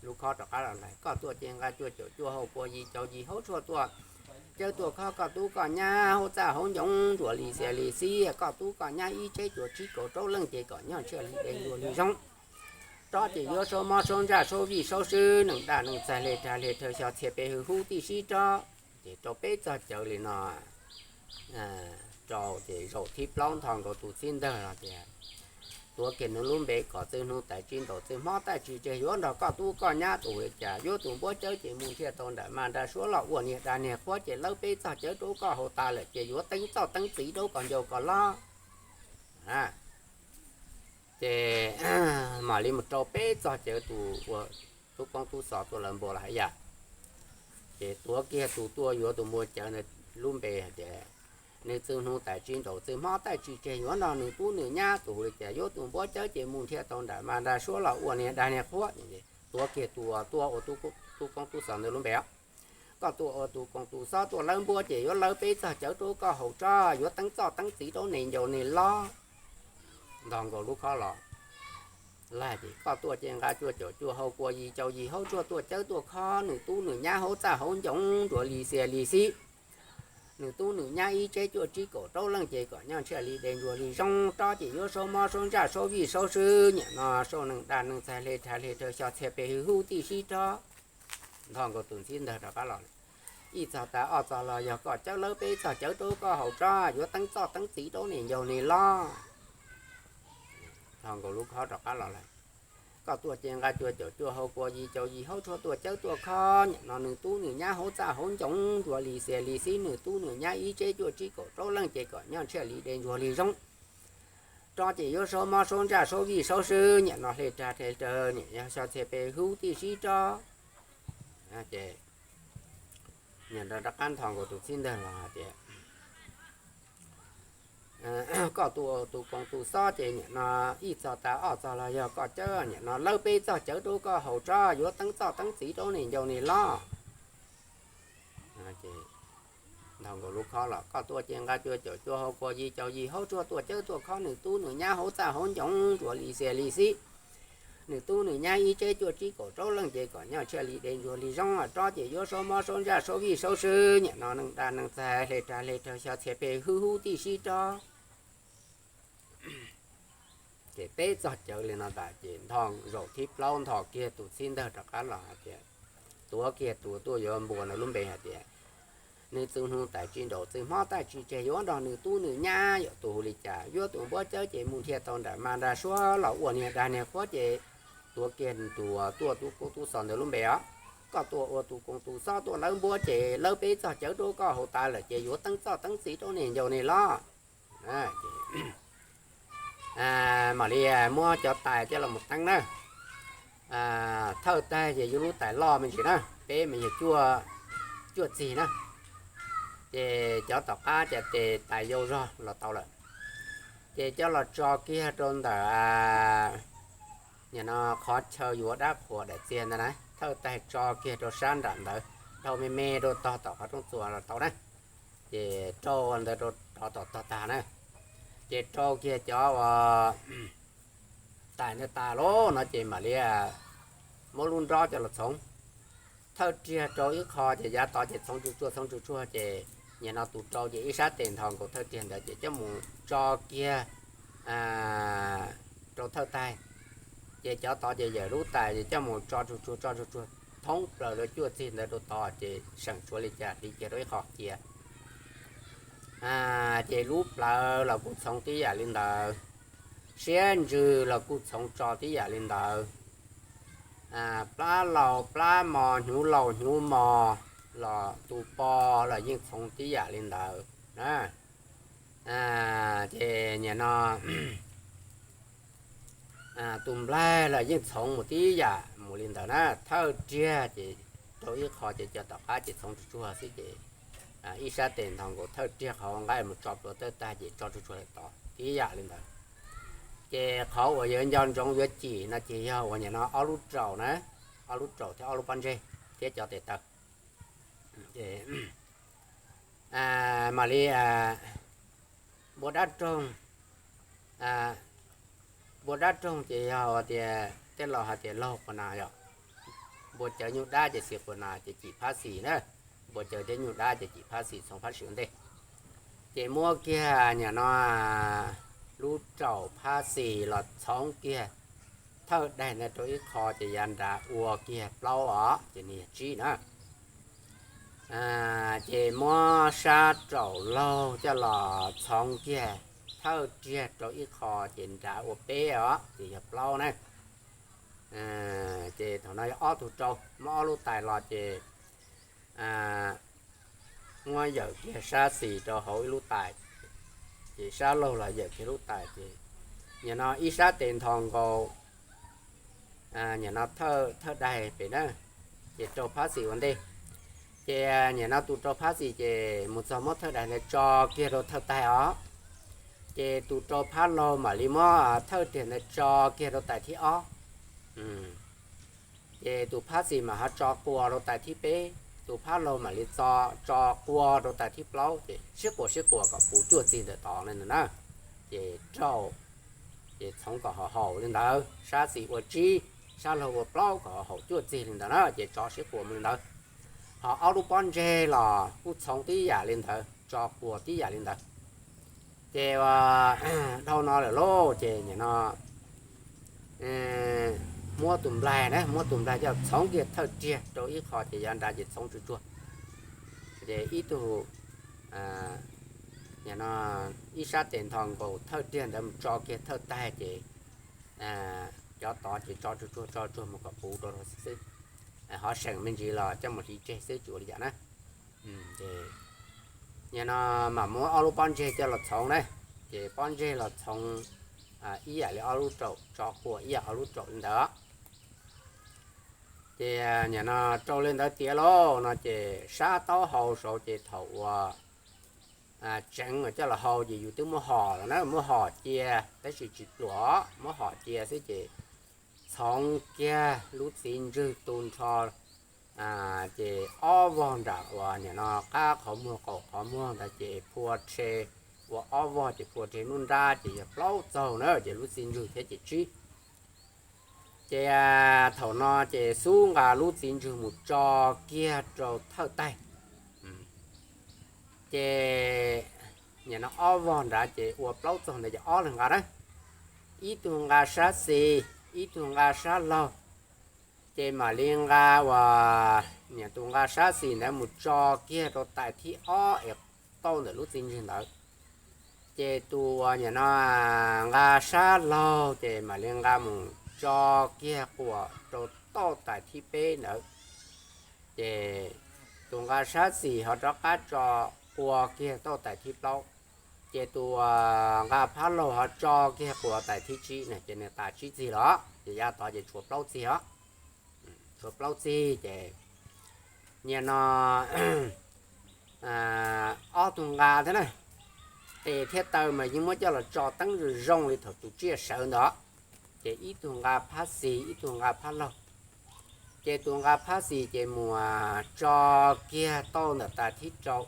lub khob rov qab los lawm koj tuaj ces nqa cuaj caum cuaj hau kua yis caum yis hauv tshuaj tuaj cawv tuaj khob koj tub koj nyab hauv txaj hauv ncoo ntsuas li xias li xib. Koj tub koj nyab ib tsev cuas tsib kaum rau leej ces kom nyob ntshiaj li dej ntsuas li zoo, rob ces yuav saub mob saub ntsaj saub vij saub sw, neeg dag neeg txhais hle rag hle rhawv xyos txhias pes hwv hub tij sib rob. Ces rau peb txog cawv li no rau ces zaum thib plaub nthos nkaus tus txib ntawg los tias tuav kiag nws lub npe kom txwv hnub tais tsib nraud txwv hmo taij tsis tseg yuav nrog koj tub koj nyab tus li cas yuav tus npuab cawb ces mus nrhiav tau nram mas nram suab los ua niag dag niag qhuab ces lawv peb txog cawv rau koj haus tas lawm ces yuav teeb txoj teeb txiv rau kom ncaus kom loj. Ces mam li mus rau peb txog cawv tus ua tub koob tub xov tuaj lawv npua los hais yam. Ces tuav kiag tus tuaj yuav tus npua cawv ntawd lub npe hais tias nws txwv hnub tais tsib nraud txwv hmo taij tsis tseg yuav nrog nws tub nws nyab tus li cas yuav tus npuab cawb ces mus nrhiav tau nram mas nram suab los ua niag dag niag qhuab. Tuav kiag tus tuaj ua tub koob tub xov ntawd lub npe os. Koj tuaj ua tus koom tus xob tuaj lawv npuab ces yuav lawv peb txog cawv rau koj haus tso, yuav teeb txoj teeb txiv rau nws ncaus nws lob. Nthos nkaus lub khob los, lawv hais tias koj tuaj ces nqa cuaj caum cuaj hau kua yis caum yis hauv tshuaj tuaj cawv tuaj khob nws tub nws nyab hauv txaj hauv ncoo ntsuas li xias li xib. Nws tub nws nyab ib tsev cuaj tsib kaum rau leej ces kom nyob ntshiaj li dej ntsuas li zoo, rob ces yuav saub mob saub ntsaj saub vij saub sw, niam no saub neeg dag neeg txhais hle rag hle rhawv xyos txhias pes hwv hub tij sib rob. Nthos nkaus tus ntxhib ntawg rov qab los, ib txog tas ob txog los yog koj cawb lawv peb txog cawv rau koj haus tso, yuav teeb txoj teeb txiv rau nws ncaus nws lob. Nthos nkaus lub khob rov qab los lawm, koj tuaj ces nqa cuaj caum cuaj hau kua yis caum yis hauv tshuaj tuaj cawv tuaj khob, niam no nws tub nws nyab hauv txaj hauv ncoo ntsuas li xias li xib, nws tub nws nyab ib tsev cuaj tsib kaum rau leej ces kom nyob ntshiaj li dej ntsuas li zoo, rob ces yuav saub mob saub ntsaj saub vij saub sw, niam no hle rag hle rhawv niam yog xyos txhias pes hwv tij sib rob. Ces niam rov qab nthos nkaus tus txhib ntawg los hais tias koj tuaj ua tus koom tus xob ces niam no ib txog tas ob txog los yog koj cawb, niam no lawv peb txog cawv rau koj haus tso, yuav teeb txoj teeb txiv rau nws ncaus nws lob. Nthos nkaus lub khob los, koj tuaj ces nqa cuaj caum cuaj hau kua yis caum yis hauv tshuaj tuaj cawv tuaj khob nws tub nws nyab hauv txaj hauv ncoo ntsuas li xias li xib, nws tub nws nyab ib tsev cuaj tsib kaum rau leej ces kom nyob ntshiaj li dej ntsuas li zoo, rob ces yuav saub mob saub ntsaj saub vij saub sw, niam no neeg dag neeg txhais hle rag hle rhawv xyos txhias pes hwv hub tij sib rob. Ces peb txog cawv li no tas ces nthos zaum thib plaub nthos kiag tus txhib ntawg rov qab los hais tias, tuav kiag tus tuaj yuav npua no lub npe hais tias, nws txwv hnub tais tsib nraud txwv hmo taij tsis tseg yuav nrog nws tub nws nyab, yuav tus hu li cas yuav tus npuab cawb ces mus nrhiav tau nram mas nram suab los ua niag dag niag qhuab ces tuav kiag tus tuaj ua tub xos ntawd lub npe os. Koj tuaj ua tus koom tus xob tuaj lawv npuab ces lawv peb txog cawv rau koj haus tas lawm ces yuav teeb txoj teeb txiv rau nws ncaus nws lob. Mam li muab cov tais coj los mus teeb na. Thawj tag ces yog lub tais loj me ntsis na, peb mas yog cuaj txig na. Ces cov tom qab ces tes tais yau zog los tau lawm. Ces coj los tso kiag rau ntawm nim no qhov chaw yuav dab qhuas daim txiag ntawd na, thawj taig tso kiag rau sab nram ntawd, dhau me me rau tog tom qhov rooj txuas los tau na. Ces rau ntawd rau rov tom tog tag na, ces rau kiag cov uas tais ntawd tas lawm no ces mam li muab lub nrob coj los txhoov. Thawj riag rau ib qho ces yav tod ces txhoov tsuag tsuag txhoov tsuag tsuag ces nim no tus rau ces ib sab tes nthos nkaus thawj riag ntawd ces coj mus tso kiag rau thawj taig. Ces cov tod ces yawm lub tais ces coj mus tso tsuag tsuag tso tsuag tsuag thoob plaws lawv cuaj txig ntawd rau tod ces seem tshuav li cas hliv kiag rau ib qho cia. Ces lub plawv los kuj txhoov tib yam li ntawd, siab ntsws los kuj txhoov tso tib yam li ntawd, plab laus plab mos hnyuv laus hnyuv mos los tus pos los yeej txhoov tib yam li ntawd na. Ces nim no tus nplaig los yeej txhoov mus tib yam mus li ntawd na. Thawj riag ces rau ib qho ces cov tom qab ces txhoov tsuag tsuag xwb ces ib sab tes nthos nkaus thawj riag qhov nqaij mus tso plhuav thawj taig ces tso tsuag tsuag lawm tod tib yam li ntawd. Ces qhov uas yuav nco ntsoov yuav cim no ces yog uas nim no ob lub raum na, ob lub raum thiab ob lub pob ntseg thiab cov tes taw. Mam li npua dab roog, npua dab roog ces yog tias tej laus hais tias laug quas nas yom, npua cawv nyuj dab ces xis quas nas ces cim phab xis na, npua cawv thiab nyuj dab ces cim phab xis txhoov phab xis ua ntej. Ces muab kiag nim no lub raum phab xis los txhoov kiag thawj daig ntawd rau ib qho ces yav nrad ua kiag plaub os ces nws yog tsib na. Ces muab sab raum laug coj los txhoov kiag thawj riag rau ib qho ces nrad ua peb os ces yog plaub na. Ces thaum no yog ob tug rau, muab ob lub tais los ces muab yawm kiag sab xis rau hauv ib lub tais, ces sab laug los yawm kiag lub tais ces nim no ib sab tes nthos nkaus nim no thawj daig pem na, ces rau phab xis ua ntej. Ces nim no tus rau phab xis ces mus txog muab thawj daig ntawd tso kiag rau thawj taig os. Ces tus rau phab laug mam li muab thawj riag ntawd tso kiag rau tais thib ob. Ces tus phab xis mam ho tso quas rau tais thib peb, tus phab laug mam li tso, tso quas rau tais thib plaub ces sib quas sib quas kom puv cuaj txig ntawm tod li ntawd na. Ces rau, ces txhoov kom haum haum li ntawd, sab xis ua tsib, sab laug ua plaub kom haum cuaj txig li ntawd na, ces tso sib quas mus li ntawd. Ho ob lub pob ntseg los kuj txhoov tib yam li ntawd, tso quas tib yam li ntawd. Ces dhau no lawm lauj, ces nim no muab tus nplaig na, muab tus nplaig coj txhoov kiag thawj riag rau ib qho ces yav nrad ces txhoov tsuag tsuag. Ces ib tug, nim no ib sab tes nthos nkaus thawj riag ntawd mus tso kiag thawj taig ces cov tod ces tso tsuag tsuag tso tsuag mus kom puv rau xwb. Ho seem me ntsis los coj mus hliv tseg xwb tsis ua li cas na. Nim no mam muab ob lub pob ntseg coj los txhoov na, ces pob ntseg los txhoov ib yam li ob lub raum, tso quas ib yam ob lub raum li ntawd. Ces nim no rau li ntawd tiav lauj no ces sab taub hau saud ces thaum uas tseev coj los hau ces yus twb muab hom los na, muab hom cia tab sis tsis pluam, muab hom cia xwb ces txhoov kiag lub txiv ntswg tu nrho ces ob vog nram uas nim no qab qhov muag qaum qhov muag ntawd ces phua rhe ua ob vog ces phua rhe nruab nrab ces yog plaub txaug na ces lub txiv ntswg thiab ces tsib. Ces thaum no ces xub nqa lub txiv ntswg mus tso kiag rau thawj taig. Ces nim no ob vog nrad ces ua plaub txaug ntawd ces ob leeg nqa na, ib tug nqa sab xis, ib tug nqa sab laug. Ces mam li nqa uas nim tus nqa sab xis ntawd mus tso kiag rau tais thib ob es tauj ntawm lub txiv ntswg ntawd. Ces tus uas nim no nqa sab laug ces mam li nqa mus tso kiag quas rau tauj tais thib peb ntawd. Ces tus nqa sab xis ho rov qab tso quas kiag tauj tais thib plaub. Ces tus uas nqa phab laug ho tso kiag quas tais thib tsib na, ces nws tas tsib txig los, ces yav tod ces tshuav plaub txig os. Tshuav plaub txig ces nim no ob tug nqa thiab na, tes thiab taw mas yeej muab coj los tso teeb zoo zoo li thaum tus tsiaj sawv ntawd. Ces ib tug nqa phab xis, ib tug nqa phab laug. Ces tus nqa phab xis ces mus tso kiag tau ntawm tais thib rau.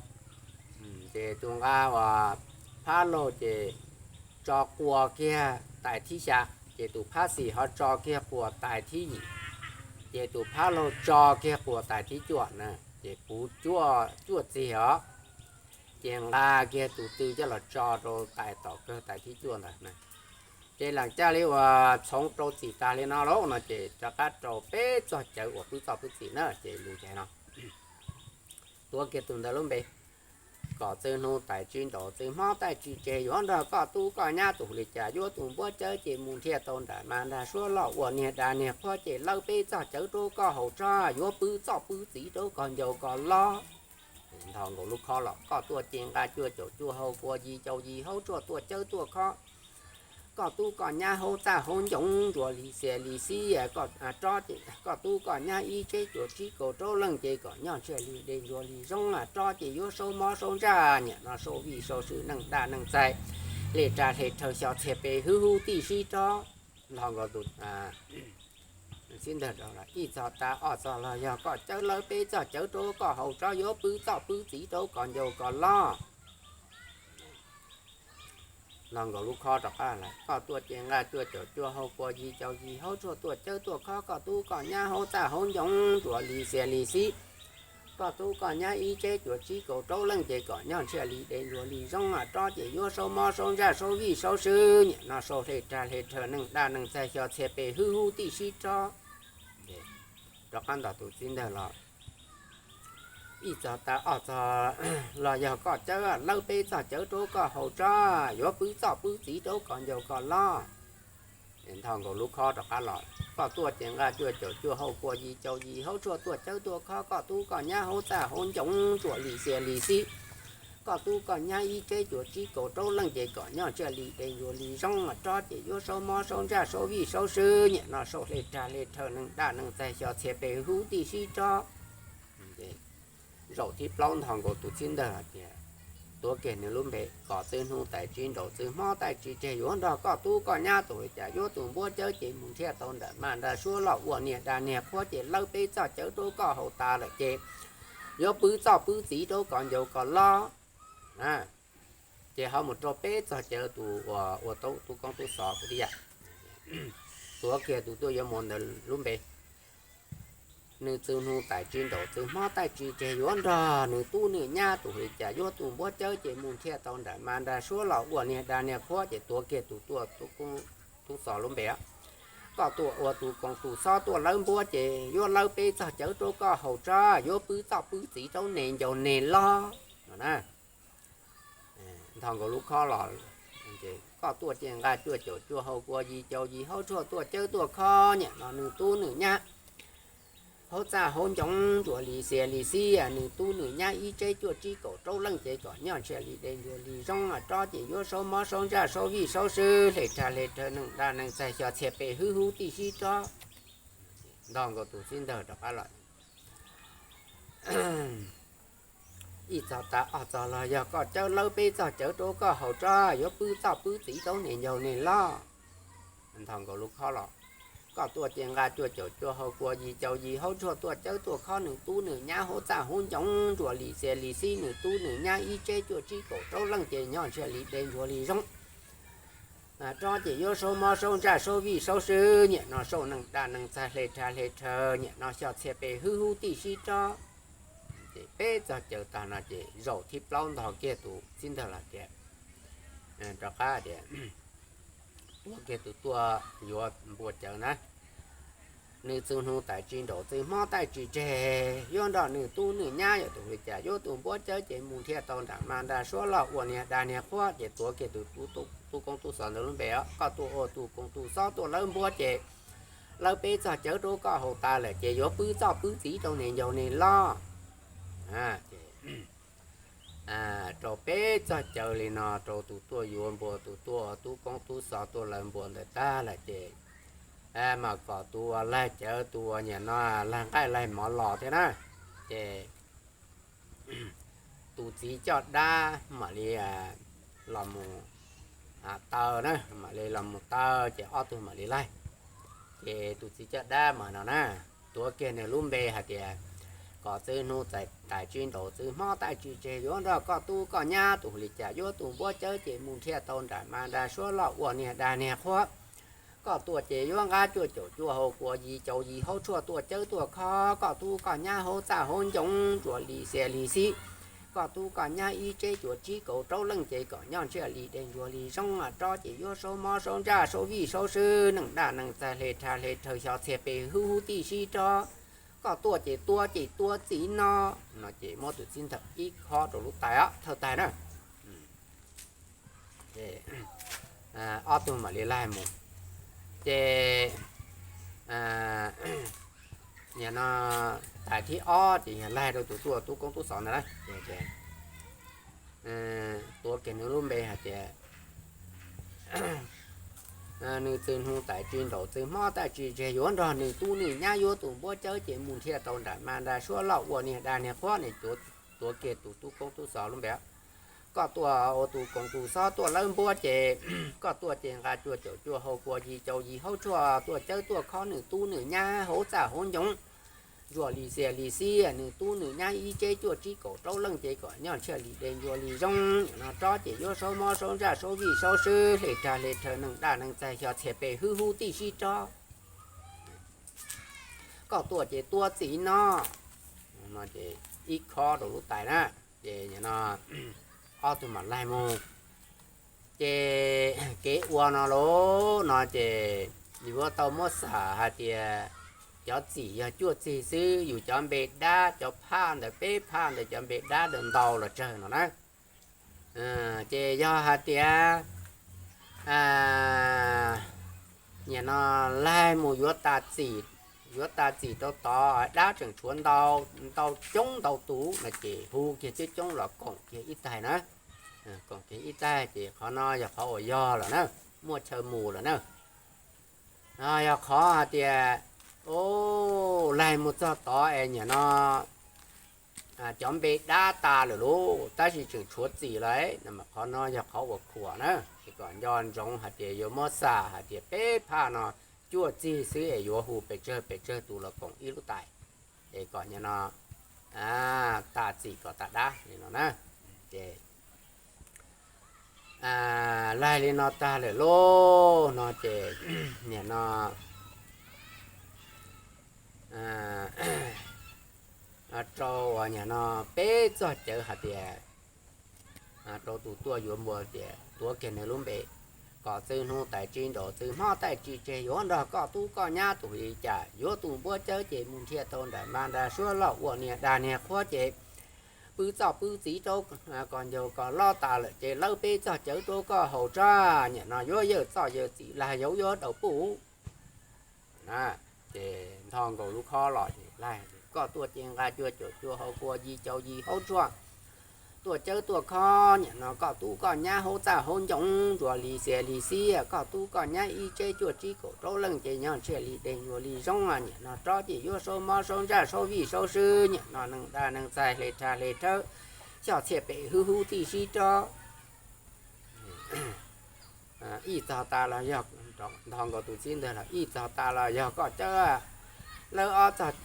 Ces tus nqa uas phab laug ces tso quas kiag tais thib xya, ces tus phab xis ho tso kiag quas tais thib yim, ces tus phab laug tso kiag quas tais thib cuaj na. Ces puv cuaj txig os, ces nqa kiag tus twg coj los tso rau tais tom kawg tais thib cuaj ntawd na. Ces lam caj li uas txhoov rau txim tag li no lauj no ces rov qab rau peb txog cawv uas pwb txoj pwb txim na ces lus ces no. Tuav kiag tus ntawd lub npe: Kom txwv hnub tais tsib nraud, txwv hmo taij tsis tseg, yuav nrog koj tub koj nyab tus li cas, yuav tus npuab cawv ces mus nrhiav tau nram mas nrag suab loj ua niag da niag qhuab ces lawb peb txog cawv rau koj haus tso, yuav pwb txoj pwb txiv rau koj ncaus koj lob. Nthos nkaus lub khob los: Koj tuaj ces nqa cuaj caum cuaj, haus kua yim caum yim, haub tshuaj tuaj cawv tuaj khob, koj tub koj nyab haub txaj haub ncoov ntsuas li xias li xib, koj tub koj nyab ib tseb cuam tsib kaum rau leej ces kom nyob ntshiab li dej ntsuas li zoo, rob ces yuav saub mob saub ntsaj, niam no saub vij saub sw, neej daj neej txaig, hle rag hle rhaw, xyo txhia pes hwb hub tij sib rob. Nthos nkaus tus xib ntawg rau los: Ib txog tav ob txog los yog koj cawv, lawb peb txog cawv rau koj haus tso, yuav pwb txoj pwb txiv rau koj ncaus koj lob. Nthos nkaus lub khob rov qab los: Koj tuaj ces nqa cuaj caum cuaj, haus kua yim caum yim, haub tshuaj tuaj cawv tuaj khob, koj tub koj nyab haub txaj haub ncoov ntsuas li xias li xib, koj tub koj nyab ib tseb cuam tsib kaum rau leej ces kom nyob ntshiab li dej ntsuas li zoo, rob ces yuav saub mob saub ntsaj, saub vij saub sw, niam no saub hle rag hle rhaw, neej daj neej txaig, xyo txhia pes hwb hub tij sib rob. Rov qab nthos tus xib ntawg los: Ib txog tav ob txog los yog koj cawv, lawb peb txog cawv rau koj haus tso, yuav pwb txoj pwb txiv rau koj ncaus koj lob. Nthos nkaus lub khob rov qab los: Koj tuaj ces nqa cuaj caum cuaj, haus kua yim caum yim, haub tshuaj tuaj cawv tuaj khob, koj tub koj nyab haub txaj haub ncoov ntsuas li xias li xib, koj tub koj nyab ib tseb cuam tsib kaum rau leej ces kom nyob ntshiab li dej ntsuas li zoo, rob ces yuav saub mob saub ntsaj, saub vij saub sw, niam no saub hle rag hle rhaw, neej daj neej txaig, xyo txhia pes hwb hub tij sib rob. Zaum thib plaub nthos nkaus tus xib ntawg hais tias, tuav kiag nws lub npe: Kom txwv hnub tais tsib nraud, txwv hmo taij tsis tseg, yuav nrog koj tub koj nyab tus li cas, yuav tus npuab cawv ces mus nrhiav tau nram mas nrag suab loj ua niag da niag qhuab ces lawb peb txog cawv rau koj haus tas lawm ces yuav pwb txoj pwb txiv rau koj ncaus koj lob. Ces ho mus rau peb txog cawv tus uas ua tub koob tub xov kuv tij yam. Tuav kiag tus tuaj yuav mus ntawd lub npe: Nws txwv hnub tais tsib nraud, txwv hmo taij tsis tseg, yuav nrog nws tub nws nyab tus li cas, yuav tus npuab cawv ces mus nrhiav tau nram mas nrag suab loj ua niag da niag qhuab ces tuav kiag tus tuaj tub xov lub npe: Koj tuaj ua tus koom tus xov tuaj lawb npuab ces yuav lawb peb txog cawv rau koj haus tso, yuav pwb txoj pwb txiv rau nws ncaus nws lob no na. Nthos nkaus lub khob los: Koj tuaj ces nqa cuaj caum cuaj, haus kua yim caum yim, haub tshuaj tuaj cawv tuaj khob, niam no nws tub nws nyab haub txaj haub ncoov ntsuas li xias li xib, nws tub nws nyab ib tseb cuaj tsib kaum rau leej ces kom nyob ntshiab li dej ntsuas li zoo, rob ces yuav saub mob saub ntsaj, saub vij saub sw, hle rag hle rhaw, neej daj neej txaig, xyo txhia pes hwb hub tij sib rob. Nthos nkaus tus xib ntawg rov qab los: Ib txog tav ob txog los yog koj cawv, lawb peb txog cawv rau koj haus tso, yuav pwb txoj pwb txiv rau nws ncaus nws lob. Nthos nkaus lub khob los: Koj tuaj ces nqa cuaj caum cuaj, haus kua yim caum yim, haub tshuaj tuaj cawv tuaj khob, nws tub nws nyab haub txaj haub ncoov ntsuas li xias li xib, nws tub nws nyab ib tseb cuaj tsib kaum rau leej ces nyob ntshiab li dej ntsuas li zoo, rob ces yuav saub mob saub ntsaj, saub vij saub sw, niam no saub neej daj neej txaig, hle rag hle rhaw, niam no xyo txhia pes hwb hub tij sib rob. Ces peb txog cawv tag no ces zaum thib plaub ntog kiag tus xib ntawg los tias, rov qab tias, tuav kiag tus tuaj yuav npua cawv na: Nws txwv hnub tais tsib nraud, txwv hmo taij tsis tseg, yuav nrog nws tub nws nyab yog tus li cas, yuav tus npuab cawv ces mus nrhiav tau nram mas nrag suab loj ua niag da niag qhuab ces tuav kiag tus tub koob tub xov ntawd lub npe: Koj tuaj ua tus koom tus xov tuaj lawb npuab ces lawb peb txog cawv rau koj haus tas lawm ces yuav pwb txoj pwb txiv rau nws ncaus nws lob. Rau peb txog cawv li no rau tus tuaj yuav npua, tus tuaj tub koob tub xov tuaj lawb npua ntawd tag lawm ces mas kom tus uas laig cawv, tus uas niam no laig nqaij laig mov los thiab na. Ces tus txiv coj dab mam li los mus taw na, mam li los mus taw ces ob tug mam li laig. Ces tus txiv caj dab mas no na, tuav kiag nws lub npe hais tias, kom txwv hnub tais tsis nraus, txwv hmo taij tsis tseg, yuav nrog koj tub koj nyab tus li cas, yuav tus npuab cawv ces mus nrhiav tau nram mas nram suab loj ua niag dag niag qhuab. Koj tuaj ces yuav nqa cuaj caum cuaj hau kua, yim caum yim hauv tshuaj, tuaj cawv tuaj khob koj tub koj nyab hauv txaj hauv ncoo, ntsuas li xias li xib. Koj tub koj nyab ib tsev cuaj tsib kaum rau leej ces kom nyob ntshiab li dej ntsuas li zoo, tsob ces yuav saub mob saub ntsaj saub vij saub swb, neej daj neej txaig hle rha hle rhawv xyov txhiaj pes hwv huv tij sib rov. Koj tuaj ces tua ces tua txim no. No ces muab tus txiv ntawd ib khob rau lub tais os, thawj tais na. Ob tug mam li laig mus. Ces nim no tais thib ob ces yog laig rau tus tuaj tub koob tub xov ntawd na. Tuav kiag nws lub npe hais tias, nws txwv hnub tais tsis nraus, txwv hmo taij tsis tseg, yuav nrog nws tub nws nyab, yuav tus npuab cawv ces mus nrhiav tau nram mas nram suab loj ua niag dag niag qhuab. Nws tuav kiag tus tub koob tub xov lub npe. Koj tuaj ua tus koom tus xov tuaj lawb npuab ces, koj tuaj ces nqa cuaj caum cuaj hau kua, yim caum yim hauv tshuaj, tuaj cawv tuaj khob nws tub nws nyab hauv txaj hauv ncoo, ntsuas li xias li xib, nws tub nws nyab ib tsev cuaj tsib kaum rau leej ces kom nyob ntshiab li dej ntsuas li zoo. Nim no tsob ces yuav saub mob saub ntsaj saub vij saub swb, hle rha hle rhawv, neej daj neej txaig xyov txhiaj pes hwv huv tij sib rov. Koj tuaj ces tua txim no. No ces ib khob rau lub tais na. Ces nim no ob tug mam laig mus. Ces kev ua no lauj, no ces yuav tau muab xam hais tias cov txim yog cuaj txig xwb, yus cov npe dab cov phaj ntawd, peb phaj ntawd cov npe dab ntawd ntau los tsawg no na. Ces yog hais tias nim no laig mus yuav tas txim, yuav tas txim rau tod, dab tseem tshuav ntau, ntau coob ntau tus no ces hu kiag coob coob los koom kiag ib taig na. Koom kiag ib taig ces qhov no yog qhov uas yog lawm na, muaj chaw mus lawm na. Yog qhov hais tias, o, laig mus txog tod es nim no cov npe dab tas lawm lauj, tab sis tseem tshuav txim lawm, qhov no yog qhov uas khuam na. Ces kom nco ntsoov hais tias yuav muab xam hais tias peb phaj no cuaj txig xwb es yuav hu pes tsawg pes tsawg tus los koom ib lub tais, es kom nim no tas txim kom tas dab li no na. Ces laig li no tag lawm lauj, no ces nim no rau uas nim no peb txog cawv hais tias, rau tus tuaj yuav npua tias tuav kiag nws lub npe, kom txwv hnub tais tsis nraus, txwv hmo taij tsis tseg, yuav nrog koj tub koj nyab tus li cas, yuav tus npuab cawv ces mus nrhiav tau nram mas nram suab loj ua niag dag niag qhuab ces pw txoj pw txiv rau kom ncaug kom loj tas lawm ces lawb peb txog cawv rau koj haus tso. Nim no yuav yawm txoj yawm txim, lag yaub yuav daus puj. Ces nthos nkaus lub khob los, koj tuaj ces nqa cuaj caum cuaj hau kua, yim caum yim hauv tshuaj, tuaj cawv tuaj khob nim no koj tub koj nyab hauv txaj hauv ncoo, ntsuas li xias li xib, koj tub koj nyab ib tsev cuaj tsib kaum rau leej ces nyob ntshiab li dej ntsuas li zoo. Nim no tsob ces yuav saub mob saub ntsaj saub vij saub swb, nim no neej daj neej txaig hle rha hle rhawv, xyov txhiaj pes hwv huv tij sib rov. Ib txog tas los yog, nthos nkaus tus txiv ntawd los ib txog tas los yog koj cawb lawb ob txog,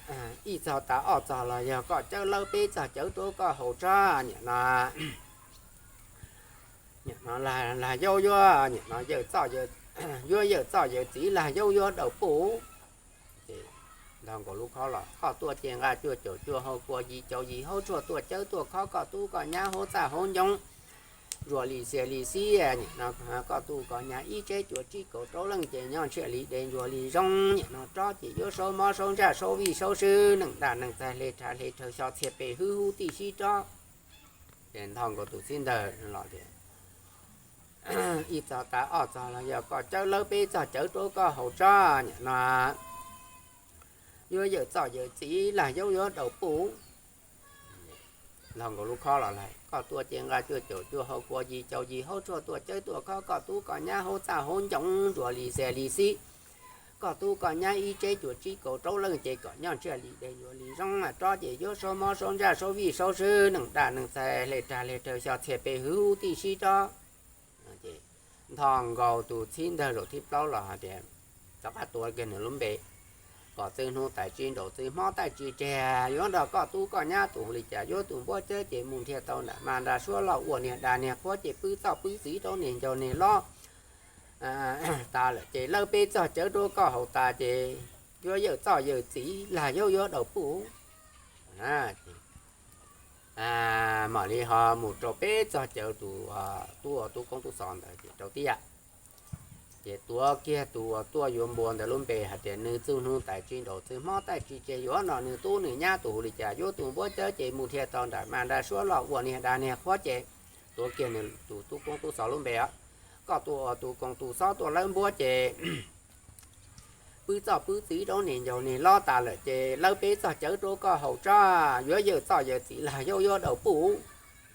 ib txog tas ob txog los yog koj cawb lawb peb txog cawv rau koj haus tso. Nim no, nim no lag yaub yuav, nim no yawm txoj, yuav yawm txoj yawm txiv, lag yaub yuav daus puj. Nthos nkaus lub khob los, koj tuaj ces nqa cuaj caum cuaj hau kua, yim caum yim hauv tshuaj, tuaj cawv tuaj khob koj tub koj nyab hauv txaj hauv ncoo, ntsuas li xias li xib. Nim no koj tub koj nyab ib tsev cuaj tsib kaum rau leej ces nyob ntshiab li dej ntsuas li zoo. Nim no tsob ces yuav saub mob saub ntsaj saub vij saub swb, neej daj neej txaig hle rha hle rhawv, xyov txhiaj pes hwv huv tij sib rov. Ces nthos nkaus tus txiv ntawd los tias, ib txog tas ob txog los yog koj cawb lawb peb txog cawv rau koj haus tso. Nim no yuav yawm txoj yawm txiv, lag yaub yuav daus puj. Nthos nkaus lub khob los lawm, koj tuaj ces nqa cuaj caum cuaj hau kua, yim caum yim hauv tshuaj, tuaj cawv tuaj khob koj tub koj nyab hauv txaj hauv ncoo, ntsuas li xias li xib. Koj tub koj nyab ib tsev cuaj tsib kaum rau leej ces kom nyob ntshiab li dej ntsuas li zoo. Tsob ces yuav saub mob saub ntsaj saub vij saub swb, neej daj neej txaig hle rha hle rhawv, xyov txhiaj pes hwv huv tij sib rov. Nthos nkaus tus txiv ntawd zaum thib plaub los hais tias, rov qab tuav kiag nws lub npe. Kom txwg hnub tais tsib nraud txwg hmob taij tsis tseg, yuav nrog koj tub koj nyab tus hu li cas, yuav tus npuab cawb ces mus nrhiav tau nram mas nram suab los ua niag dag niag qhuab ces pwb txoj pwb txiv rau niag ncaug niag lob tas lawm ces lawb peb txog cawv rau koj haus tas ces yuav yawm txoj yawm txiv lag yaub yuav daus puj. Mam li ho mus rau peb txog cawv tus tub ua tub koob tub xov ntawd ces rau tib yam. Ces tuav kiag tus uas tuaj yuav npua ntawd lub npe hais tias nws txwg hnub tais tsib nraud txwg hmob taij tsis tseg, yuav nrog nws tub nws nyab tus hu li cas, yuav tus npuab cawb ces mus nrhiav tau nram mas nram suab los ua niag dag niag qhuab ces tuav kiag nws tus tub koob tub xov lub npe. Koj tuaj ua tus koob tus xov tuaj lawb npuab ces pwb txoj pwb txiv rau niag ncaug niag lob tas lawm ces lawb peb txog cawv rau koj haus tso, yuav yawm txoj yawm txiv lag yaub yuav daus puj.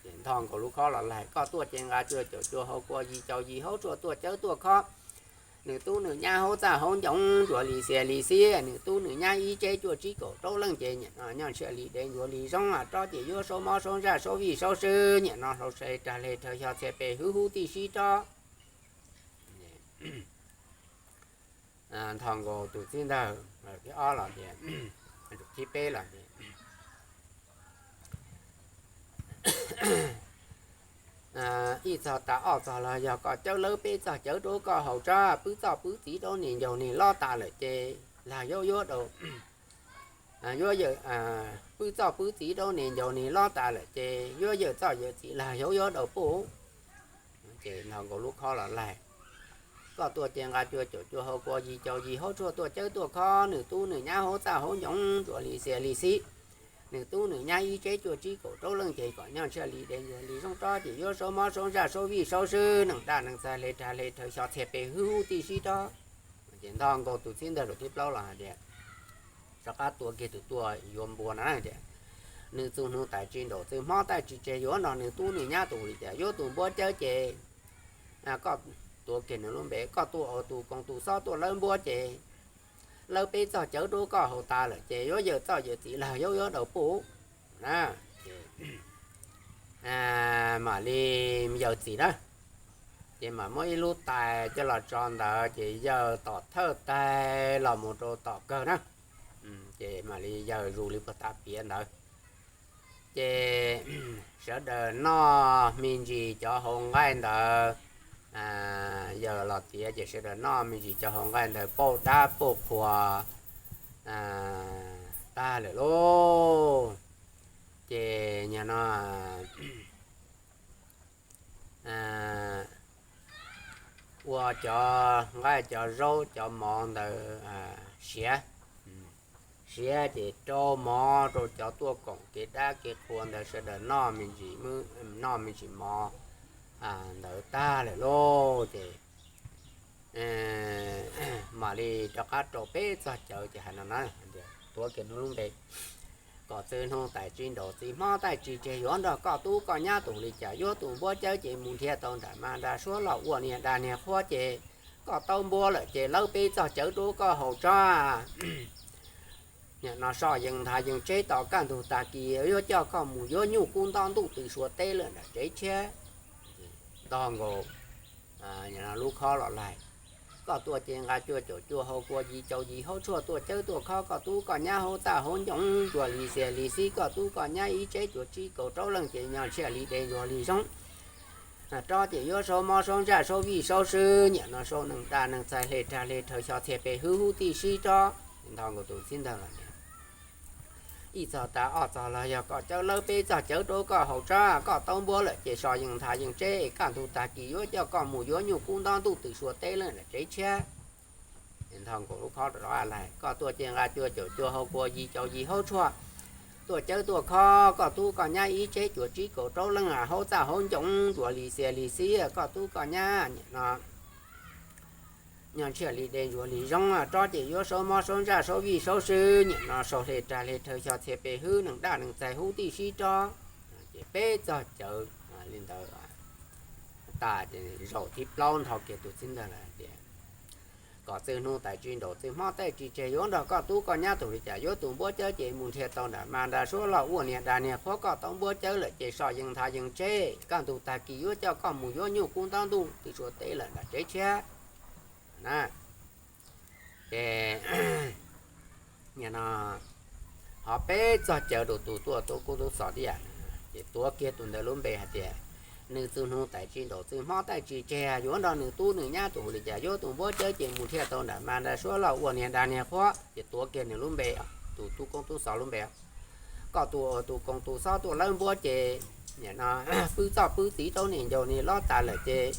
Ces ntho nkaus lub khob los laig, koj tuaj ces nqa cuaj caum cuaj hau kua yim caum yim hauv tshuaj tuaj cawv tuaj khob. Nws tub nws nyab hauv txaj hauv ncoo ntsuav li xias li xib, nws tub nws nyab ib tsev cuaj tsib kaum rau leej ces nyiam no nyob ntshiab li dev ntsuav li zoo, tsob ces yuav saub mob saub ntsaj saub vij saub swb, nyiam no hlau sai rag le rhawv xyov txhia pes hwv hub tij sib rov. Ntho nkaus tus txiv ntawd thib ob los tias, thib peb los tias, ib txog tas ob txog los yog koj cawb lawb peb txog cawv rau koj haus tso, pwb txoj pwb txiv rau niag ncaug niag lob tas lawm ces lag yaub yuav daus, yuav yawm, pwb txoj pwb txiv rau niag ncaug niag lob tas lawm ces yuav yawm txoj yawm txiv lag yaub yuav daus puj. Ces ntho nkaus lub khob los laig, koj tuaj ces nqa cuaj caum cuaj hau kua yim caum yim hauv tshuaj tuaj cawv tuaj khob, nws tub nws nyab hauv txaj hauv ncoo ntsuav li xias li xib, nws tub nws nyab ib tsev cuaj tsib kaum rau leej ces kom nyob ntshiab li dev ntsuav li zoo, tsob ces yuav saub mob saub ntsaj saub vij saub swb, nees daj nees txaig hle rag hle rhawv xyov txhia pes hwv hub tij sib rov. Ces ntho nkaus tus txiv ntawd rau thib plaub los hais tias, rov qab tuav kiag tus tuaj yuav npua no tias, nws txwg hnub tais tsib nraud txwg hmob taij tsis tseg, yuav nrog nws tub nws nyab tus hu li cas, yuav tus npuab cawb ces koj tuav kiag nws lub npe, koj tuaj ua tus koob tus xov tuaj lawb npuab ces lawb peb txog cawv rau koj haus tas lawm ces yuav yawm txoj yawm txiv lag yaub yuav daus puj na. Mam li yawm txiv na, ces mam muab ib lub tais coj los tso ntawd ces yawg tom thawj tais los mus rau tom kawg na. Ces mam li yawg zus li puag ta piav ntawd. Ces sawv daws noj me ntsis cov hauv nqaij ntawd, yawg los tiav ces sawv daws noj me ntsis cov hauv nqaij ntawd pauj dab pauj qhua tag lawm lauj. Ces nyag no ua cov nqaij cov zaub cov mov ntawd siav, siav ces rau mov rau cov tuaj koom kev dab kev qhua ntawd sawv daws noj me ntsis, noj me ntsis mov ntawd tag lawm lauj. Ces mam li rov qab rau peb txog cawv ces hais no na, tuav kiag hnub lub npe. Kom txwg hnub tais tsib nraud txwg hmob taij tsis tseg, yuav nrog koj tub koj nyab tus li cas, yuav tus npuab cawb ces mus nrhiav tau nram mas nram suab los ua niag dag niag qhuab ces koj tau npuab lawm ces lawb peb txog cawv rau koj haus tso. Nim no so yees nthav yees tseb tos kaj ntug tag kis yuav coj koj mus yuav nyuj kub ntob ntuj tw suav teb lawm nram tsev tshiab. Ntog nkaus lub khob los laig, koj tuaj ces nqa cuaj caum cuaj hau kua yim caum yim hauv tshuaj tuaj cawb tuaj khob, koj tub koj nyab hauv txaj hauv ncoo ntsuav li xias li xib, koj tub koj nyab ib tsev cuaj tsib kaum rau leej ces nyob ntshiab li dev ntsuav li zoo. Tsob ces yuav saub mob saub ntsaj saub vij saub swb, nim no saub nees daj nees txaig hle rag hle rhawv xyov txhia pes hwv hub tij sib rov. Ntog nkaus tus txiv ntawd los tias, ib txog tas ob txog los yog koj cawb lawb peb txog cawv rau koj haus tso, koj tau npuab lawm ces so yees nthav yees tseb kaj ntug tag kis yuav coj koj mus yuav nyuj kub ntob ntuj tw suav teb lawm nram tsev tshiab. Ntog nkaus lub khob rov qab laig, koj tuaj ces nqa cuaj caum cuaj hau kua yim caum yim hauv tshuaj tuaj cawb tuaj khob, koj tub koj nyab ib tsev cuaj tsib kaum rau leej hauv txaj hauv ncoo ntsuav li xias li xib, koj tub koj nyab nim no nyob ntshiab li dev ntsuav li zoo, tsob ces yuav saub mob saub ntsaj saub vij saub swb, nim no saub hle rag hle rhawv xyov txhia pes hwv nees daj nees txaig hub tij sib rov. Ces peb txog cawv li ntawd tas ces zaum thib plaub ntho kiag tus txiv ntawd lawm tias, kom txwg hnub tais tsib nraud txwg hmob taij tsis tseg, yuav nrog koj tub koj nyab tus li cas, yuav tus npuab cawb ces mus nrhiav tau nram mas nram suab los ua niag dag niag qhuab, koj tau npuab cawb lawm ces so yees nthav yees tseb kaj ntug tag kis yuav coj koj mus yuav nyuj kub ntob ntuj tw suav teb lawm nram tsev tshiab na. Ces nim no ho peb txog cawv rau tus tuaj tub koob tub xov tiag, ces tuav kiag tus ntawd lub npe hais tias nws txwg hnub tais tsis nraum txwg hmo tais tsis tseg, yuav nrog nws tub nws nyab tus li cas, yuav tus npua cawv ces mus thiaj tau nram mas nram suab los ua niag dag niag qhuab, ces tuav kiag nws lub npe, tus tub koob tub xov lub npe. Koj tus ua tus koom tus xob tuaj lawb npuab ces nim no pwb txoj pwb txiv rau niag ncaus niag lob tas lawm ces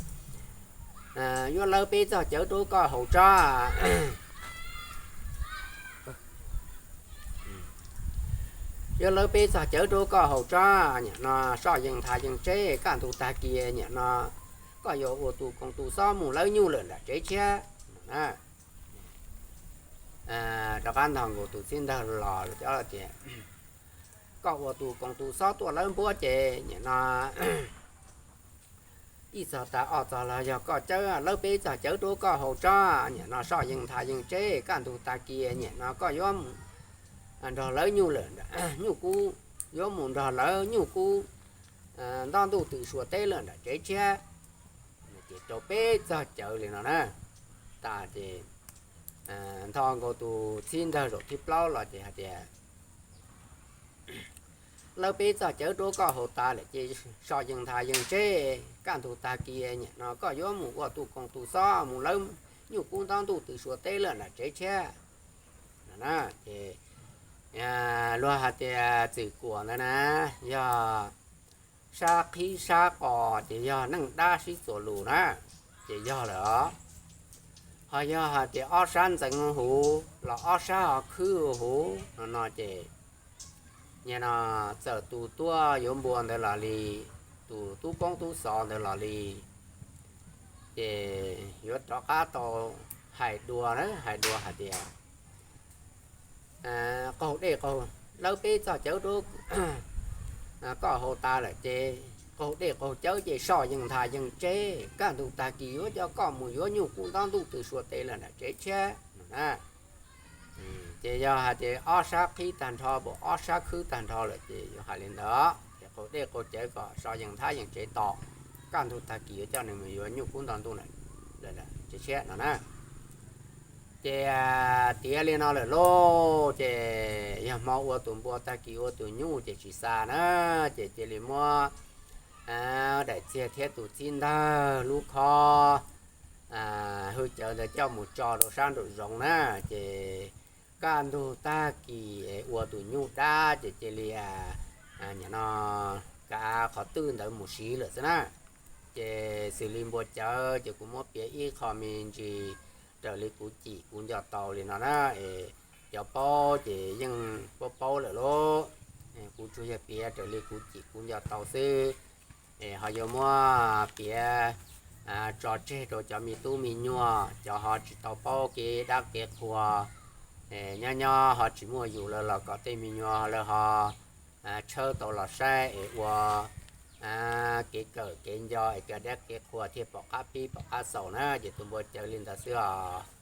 yuav lawb peb txog cawv rau koj haus tso. Yuav lawb peb txog cawv rau koj haus tso, nim no soj yeej ntha yeej tseb, kaj ntug tag kis nim no koj yuav ua tus koom tus xob mus lawb nyuj lawm nram tsev tshiab. Rov qab ntog nkaus tus txib ntawg los cov tias, koj ua tus koom tus xob tuaj lawb npuab ces nim no ib txog tas ob txog los yog koj cawv, lawb peb txog cawv rau koj haus tso, nim no soj yeej ntha yeej tseb, kaj ntug tag kis nim no koj yuav nrog lawv nyuj lawm, nyuj kub, yuav mus nrog lawv nyuj kub nto ntuj twm suav teb lawm nram tsev tshiab. Ces rau peb txog cawv li no na, tas ces ntog nkaus tus txib ntawg zaum thib plaub los ces hais tias, lawb peb txog cawv rau koj haus tas lawm ces soj yeej ntha yeej tseb, kaj ntug tag kis nim no koj yuav mus ua tus koom tus xob mus lawv nyuj kub nto ntuj twm suav teb lawm nram tsev tshiab. Ces luag hais tias txwm kuam ntawd na, yog sab qhib sab qos ces yog neej dab sib txuas lus na, ces yog lawm os. Ho yog hais tias ob sab ntxeev huv los ob sab ho khwb huv no no ces nim no txawm tus tuaj yuav npua ntawd los li, tus tub koob tub xov ntawd los li, ces yuav rov qab tau hais dua na, hais dua hais tias qaug dej qaug, lawb peb txog cawv rau koj haus tas lawm ces qaug dej qaug cawv ces soj yeej ntha yeej tseb, kaj ntug tag kis yuav coj koj mus yuav nyuj kub nto ntuj twm suav teb lawm nram tsev tshiab no na. Ces yog hais tias ob sab qhib tag nrho, pam ob sab khwb tag nrho lawm ces yuav hais li ntawd, ces qaug dej qaug cawv kom soj yeej ntha yeej tseb tos, kaj ntug tag kis yuav coj nws mus yuav nyuj kub nto ntuj lawm tsev tshiab no na. Ces tiav li no lawm lauj, ces yog hmo ua tus npua tag kis ua tus nyuj ces tsis xa na, ces cia li muab daim txiag thiab tus txib ntawg lub khob hwj cawv ntawd coj mus tso rau sab nraum zoov na, ces kaj ntug tag kis ua tus nyuj dab ces cia li nim no kav qhov twj ntawd mus siv lawm xwb na. Ces xws li npua cawv ces kuv muab piav ib qho me ntsis raws li kuv cim kuv nco tau li no na, es cov paub ces yeej paub paub lawm lauj. Kuv tsuas yog piav raws li kuv cim kuv nco tau xwb, es ho yuav muab piav tso tseg rau cov me tub me nyuam, cov ho tsis tau paub kev dab kev qhua, nyob nyob ho tsis muaj yus lawm los kom tej me nyuam lawv ho tshawb tau los saib es ua kev kawm kev nco es kev dab kev qhua thiaj pom qab pib pom qab xaus na. Ces tus npua cawv li ntawd xwb os.